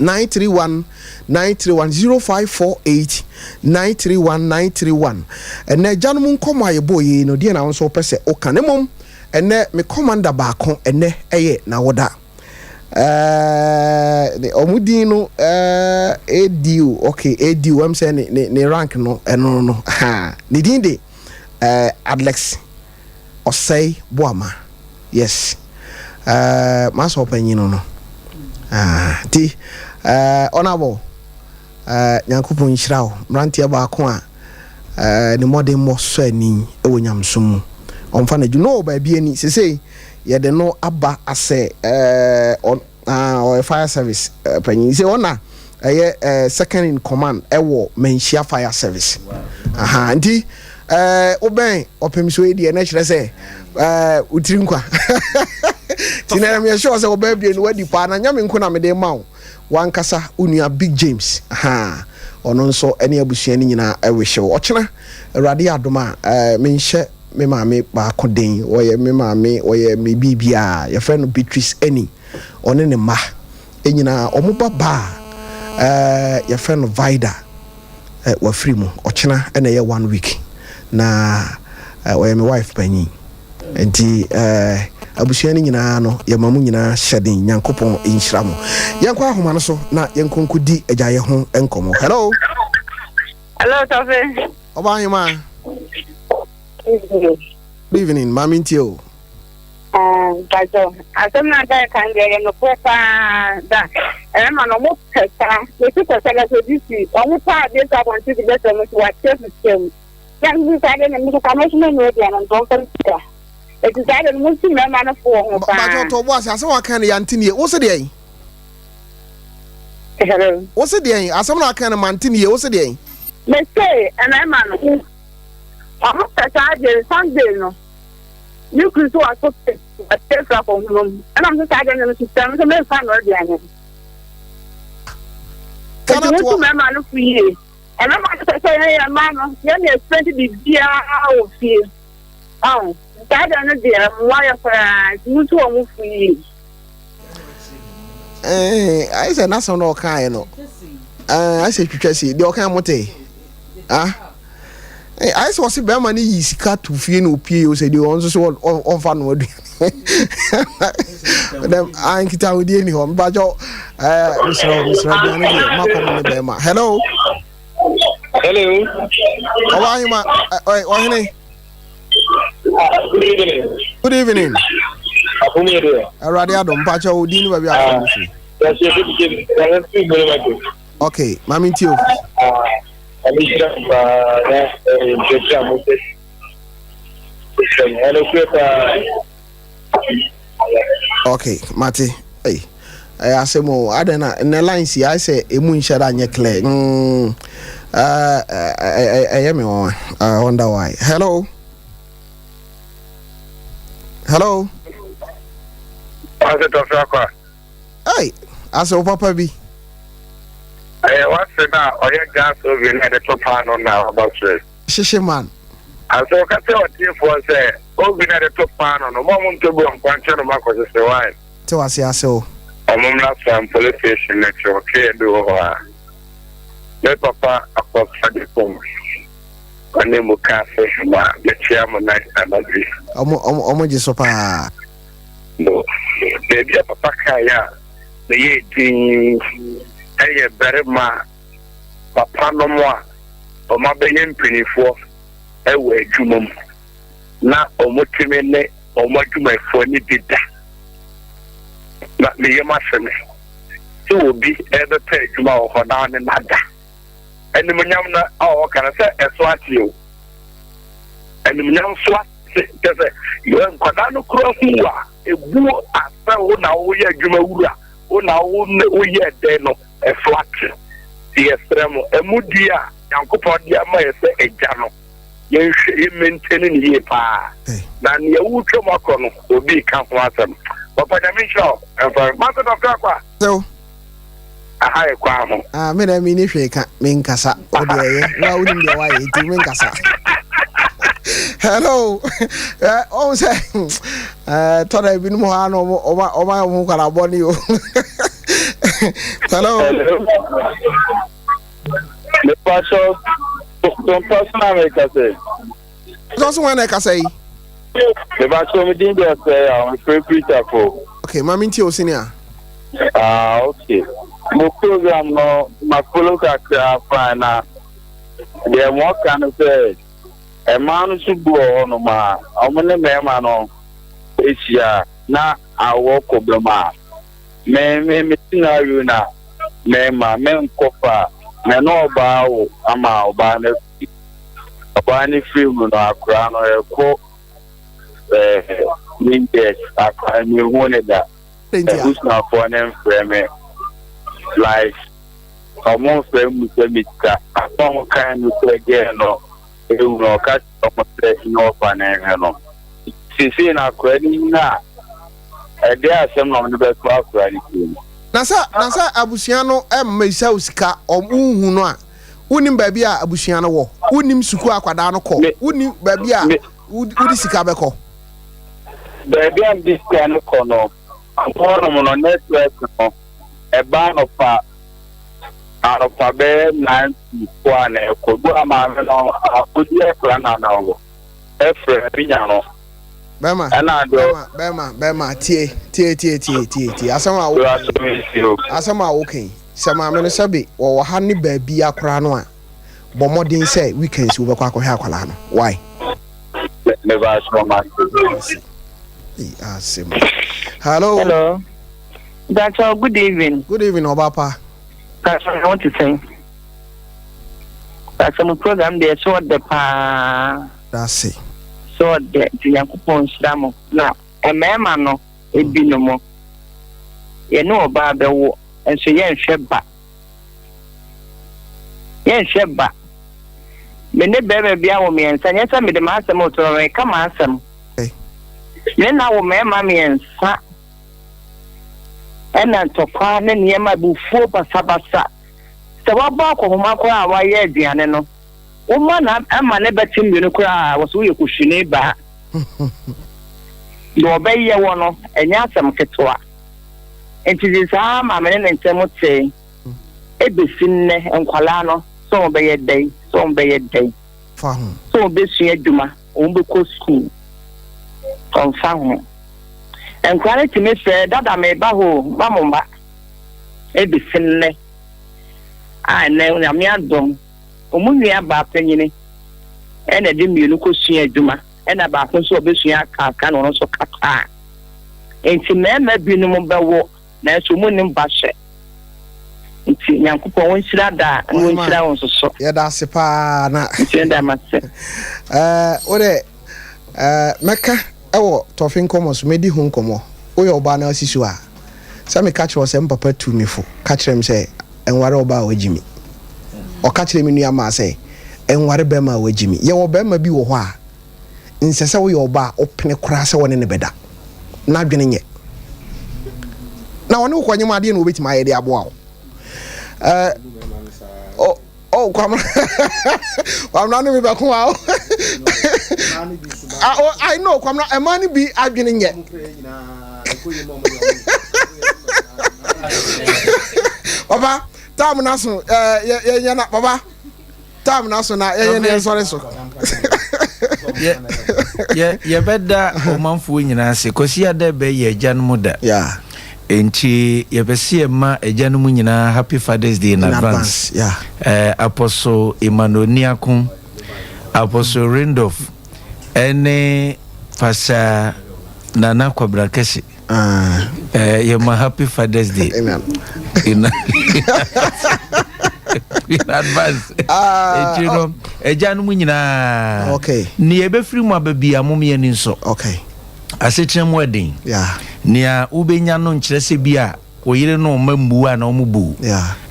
931 931 0548 931 931 Ɛnnɛ agyanom nkɔmmɔ a yɛbɔɔ yei no, deɛ na wo nso wopɛ sɛ woka? Na mmom ɛnnɛ me commander baako ɛnnɛ ɛyɛ n'awoda. Ɛɛ ɔmo din no ɛɛ ADO, okay ADO, ɛm sɛ ne ne ne rank no ɛno no ha ne din de ɛɛ Alex Ɔsɛe Boama yes eh, m'asɔr panyin no no ah, nti eh, honourable Nyankopɔn nhyira wo. Mmeranteɛ baako a ne mmɔdemmɔ sɔ ani wɔ nyamesom mu. Ɔmfa n'adwuma no wɔ baabi ani. Sesei yɛde no aba asɛ ɔyɛ fire service panyin. Sɛ ɔna ɛyɛ second in command ɛwɔ Manhyia Fire Service. Aha, nti wobɛn ɔpem so yi deɛ na kyerɛ sɛ wotiri nkwa. Nti na meyɛ sure sɛ wo birthday no wadi paa na nyame nko na mede ma wo. Wankasa wo nua Big James, aha, ɔno nso ne abusua no nyinaa ɛwehye wo. Ɔkyena Awurade yɛ adom a, menhyɛ me maame baako den. Ɔyɛ me maame, ɔyɛ me biribiara. Yɛfrɛ no Beatrice Ani. Ɔne ne mma nyinaa, ɔmo ba baa yɛfrɛ no Vida, wafiri mu. Ɔkyena ɛna ɛyɛ one week na ɔyɛ me wife panyin. Nti abusua no nyinaa no, yɛma mu nyinaa hyɛ den. Nyankopɔn nhyira mo. Yɛnkɔ ahoma no so na yɛnkɔ nkɔdi agyaeɛ ho nkɔmmɔ. Hello. Hello, Tofi. Ɔba ahema. Good evening, maame ntie o. Mpakyɛw, asɛm no ada kan deɛ ɛyɛ nokorɛ paa da. Ɛma no ɔmo pɛ saa. Mesi pɛ sɛ lɛsɛ bi si. Ɔmo paa adeɛ sɛ abɔnten de bɛsɛ mo so wakyɛ sika mu. Na nso saa deɛ na mo kasa mo so mo nua aduane nti ɔmfa sika. Eti saa deɛ no mo si mmarima no fo wɔ ho paa. Mpakyɛw tɔ bo ase, asɛm a waka no yɛante ne yie. Wo se deɛn? Hello. Wo se deɛn? Asɛm no aka no mante ne yie. Wo se deɛn? Mese mmarima no ɔmo pɛ saa deɛ Sunday no. Ne kuru so waso pe wakyɛ fira kɔ hono mu ɛna mo sɛ saa deɛ no sista no sɛ mɛmfa no aduane. Eti mo nso mmarima no fo yie. Mmarima no pɛ sɛ yɛn yɛn mmaa no yɛn na ɛspɛnti biribiara wɔ fie. Ɔn saa deɛ no deɛ mmoa yɛ koraa nti mo nso wɔn fo yie. Ayɛ sɛ n'asɛm na ɔkaeɛ no ayɛ sɛ twitwa sie deɛ ɔkae mo te ah ayɛ sɛ ɔse bɛrima no yi sika to fie na opie yɛ sɛ deɛ ɔno nso so ɔmfa no aduane dɛm ankitahodie ni hɔ. Mpakyɛw, mesrɛ wo, mesrɛ aduane deɛ makɔm ne bɛrima. Hello. Hello. Ɔwɔ ahema ɔhene. Good evening. Good evening. Awurade adom. Mpakyɛw, wo din ne baabi a afɔ no firi? Okay, maame ntie o. Ame hyira paa na nkyerɛkyerɛ a mopɛ ɛno korɛ paa. Okay, mate. Hey, ɛyɛ asɛm o. Adɛn na nnɛ lines yi ayɛ sɛ ɛmu nhyɛ da nyɛ clear? Ɛyɛ me nwanwa. I wonder why. Hello, hello. Ase tɔfra kwa. Hey, asɛ wo papa bi. Ɛyɛ wase na ɔyɛ gas oven na ɛde to paano na ɔba soro. Hyehye man. Asɛ ɔka kyerɛ ɔtiefoɔ sɛ oven na ɛde to paano no, mo a mo ntɔ bi wɔ nkwankyɛn no mo akɔhyehyɛ wine. Te wase ase o. Ɔmo mmra Sam police station n'akyi hɔ kee bi wɔ hɔ a me papa akɔfa de pom ɔne mu ka ase ma mekyia mo na anadwo yi. Ɔmo ɔmo ɔmo gye so paa. No, baabi a papa kaeɛ a meyɛɛ dinn yɛ barima papa nom a wɔn abɛyɛ mpanimfoɔ wɔ adwuma mu na wɔtumi ne wɔn adwumayɛfoɔ ne bi da. Na me yam ahye me sɛ obi rebɛpɛ adwuma wɔ hɔ na ɔne no ada. Animuonyam no a ɔka no sɛ ɛso ate o. Animuonyam so ate kyɛ sɛ nkwadaa no kura hu a ebu asɛ wo na woyɛ adwuma wura, wo na wo woyɛ dɛn no, ɛso ate. Yɛsrɛ mo, ɛmu di a Nyankopɔn de ama yɛ sɛ agya no, yɛnhwɛ yɛ maintain ne yie paa. Na nea wotwa mu akɔ no, obi ka ho asɛm. Papa, Nyame nhyira wo. Ɛmfa Master Dr. Akwa. So aha yɛ kwan ho. Ah, me na me ni hwee ka, me nkasa. Wo deɛ ɛyɛ wo a wonim deɛ woayɛ nti me nkasa. Hello. Ɔhu sɛ tɔda ebinom hɔ a na ɔmo ɔmo ɔmo ayɛ ɔmo ho nkwadaa bɔne o. Hello. Mepakyɛw, Tompa so na mekasa yi. Sọ so wɔn na ɛkasa yi? Mepakyɛw, me din de Ɔsɛe a mefrɛ Peterfo. Okay, maame ntie o, senior. Ah, okay. Mo program no, ma follow kakra fine na deɛ mo ɔka no sɛ mmaa no so bu wɔ hɔnom a ɔmo ne mmarima no ahyia na awɔ kɔ bɛm a me me me scenario na mmarima menkɔfa. Me ne ɔbaa wo ama ɔbaa no afiri. Ɔbaa no firi mu no akora no ɛkɔ ɛɛ ne years akora no mehu ne da. Abusuafoɔ no mfrɛ me like ɔmo mfrɛ mu sɛ me sika. Asɛ ɔmo kan no sɛ girl no ewu no ɔka kyerɛ ɔmo sɛ nyɛ ɔfa no nhwɛ no. Seesei no akora no nyini a ɛdeɛ asɛm na ɔmo de bɛto akora no tirim. Na sɛ na sɛ abusua no mmisa wo sika ɔmo nhu no a wonnim baabi a abusua no wɔ wonnim sukuu a akwadaa no kɔ wonni baabi a wode sika bɛkɔ. Baabi a mede sika no kɔ no hɔnom no network no ɛba anɔpa anɔpa bɛyɛ 9 to 4 a na ɛkɔ bu a maame no akɔdi akora na na ɔwɔ ɛfrɛ me nya no. Bɛma, bɛma, bɛma, bɛma, tie, tie, tie, tie, tie, tie. Asɛm a woka yi, asɛm a woka yi, sɛ maame no sɛbe wɔwɔ ha ne baabi akora no a, bɔ mmɔden sɛ weekends wobɛkɔ akɔhwɛ akwadaa no. Why? Asɛm. Hello. Hello. Dacho, good evening. Good evening, Obapa. Dacho, I want to say. Dacho, mo program deɛ so ɔdɛ paa. Dase. So ɔdɛ nti Nyankopɔn nhyira mo. Na mmarima no ebinom yɛne ɔbaa bɛwo nso yɛnhwɛ ba. Yɛnhwɛ ba. Me ne barima bi awo mmiɛnsa nyɛ sɛ mede m'asɛm reto no meka m'asɛm. Me na wo mmarima mmiɛnsa ɛna ntɔkwa ne nneɛma abufuo basabasa. Sɛ wabɔ akɔhoma koraa a wayɛ aduane no, woma na ɛma ne bɛte mmienu koraa a, wɔsɛ woyɛ kohwini baa. Deɛ ɔbɛyɛ wɔ no, ɛnyɛ asɛm ketewa. Nti de saa ma me ne ne ntam tee. Ebesi nnɛ, nkwadaa no, sɛ wɔbɛyɛ dɛn, sɛ wɔbɛyɛ dɛn, sɛ wɔbɛsua adwuma, wɔbɛkɔ sukuu, ɔmfa ho. Nkwadaa no tumi frɛ, dada meba hɔ o, ma mo mma. Ebesi nnɛ a ɛnnɛ Nyame adom, wɔn nua baa panyini ɛna ɛde mmienu kɔsua adwuma, ɛna baako nso ɔbɛsua akaaka na ɔno nso kasa. Nti mmarima binom bɛwo nanso wɔn nnim ba hyɛ. Nti Nyankopɔn wɔnhyira da a na wɔnhyira wo nso so. Yɛda ase paa na. Nti yɛda mo ase. Ɛɛ wo dɛ ɛɛ mɛka ɛwɔ tɔfe nkɔmɔ so mɛdi ho nkɔmɔ. Woyɛ ɔbaa na asi so a. Sɛ meka kyerɛ wo sɛ me papa tuu me fo ka kyerɛɛ me sɛ nware ɔbaa a wagye me. Ɔka kyerɛɛ me nua maa sɛ nware bɛrima a wagye me. Yɛwɔ bɛrima bi wɔ hɔ a nsɛ sɛ woyɛ ɔbaa a wopene koraa sɛ wɔne no bɛda. N'adwene nyɛ. Na ɔne wo kɔnyem adeɛ na wɔbɛtumi ayɛ de aboa wo. Ɛɛ, Oh, Kwamina, Kwamina no mi bɛko wa o. Ah, oh, I know Kwamina, ɛmaa no bi adwene nyɛ. Papa, time na so, eh, yɛ yɛ yɛ na papa, time na so na yɛ yɛ na yɛ sɔre so. Yɛ yɛbɛda ɔmanfoɔ nyinaa ase. Kwasi Adɛ bɛyɛ agya no mu da. Yeah. Enti yɛpɛ sɛ yɛma agyanom nyinaa Happy Father's Day in advance. Eh, Apostle Emmanuel Niako, Apostle Rindolph, ɛne Pastor Nana Kwabena Kɛse. Ah. Eh, yɛma Happy Father's Day. In, in advance. Ah, Enti no, oh. agyanom nyinaa. Okay. Nea ɛbɛfiri mu aba bi a mom yɛn ani nsɔ. Okay. Asetena mu ɛden. Nea wobenya no nkyerɛ sɛ bi a wo yere ne wo mma mmu wo anaa wɔbu wo.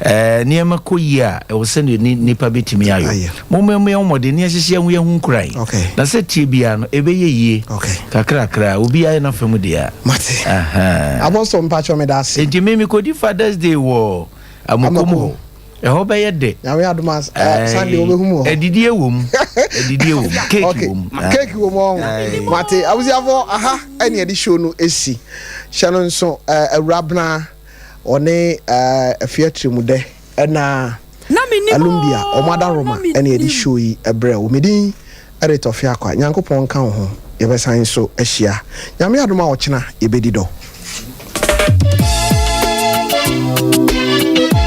Nneɛma kɔ yie a, ɛwɔ sɛnea nnipa betumi ayɔ. Momma yɛmmɔ yɛn ho mmɔden na yɛnhyehyɛ yɛn ho yɛn ho nkuran. Na sɛ ɛteɛ biara no, ɛbɛyɛ yie. Kakrakra, obiara yɛ n'afa mu deɛ a. Mate. Apostle mpakyɛw meda ase. Enti me mekɔdi Father's Day wɔ Amokom hɔ. Ɛhɔ bɛyɛ dɛ. Nyame adom a eh, Sunday wobɛhu mu wɔ hɔ. Adidie wɔ mu. Adidie wɔ mu. Cake okay. wɔ mu. Cake wɔ mu ɔho. Mate abusuafoɔ aha ɛne yɛde show no esi. Hyɛ no nso eh, Awurabena ɔne eh, Afia Tirimudɛ ɛna Alumbia wɔn adaworoma ɛne yɛde show yi ɛbrɛ wo. Medin ɛde Tɔfe Akwa. Nyankopɔn nka wo ho. Yɛbɛsan nso ahyia. Nyame adom a ɔkyena yɛbɛdi dɔ.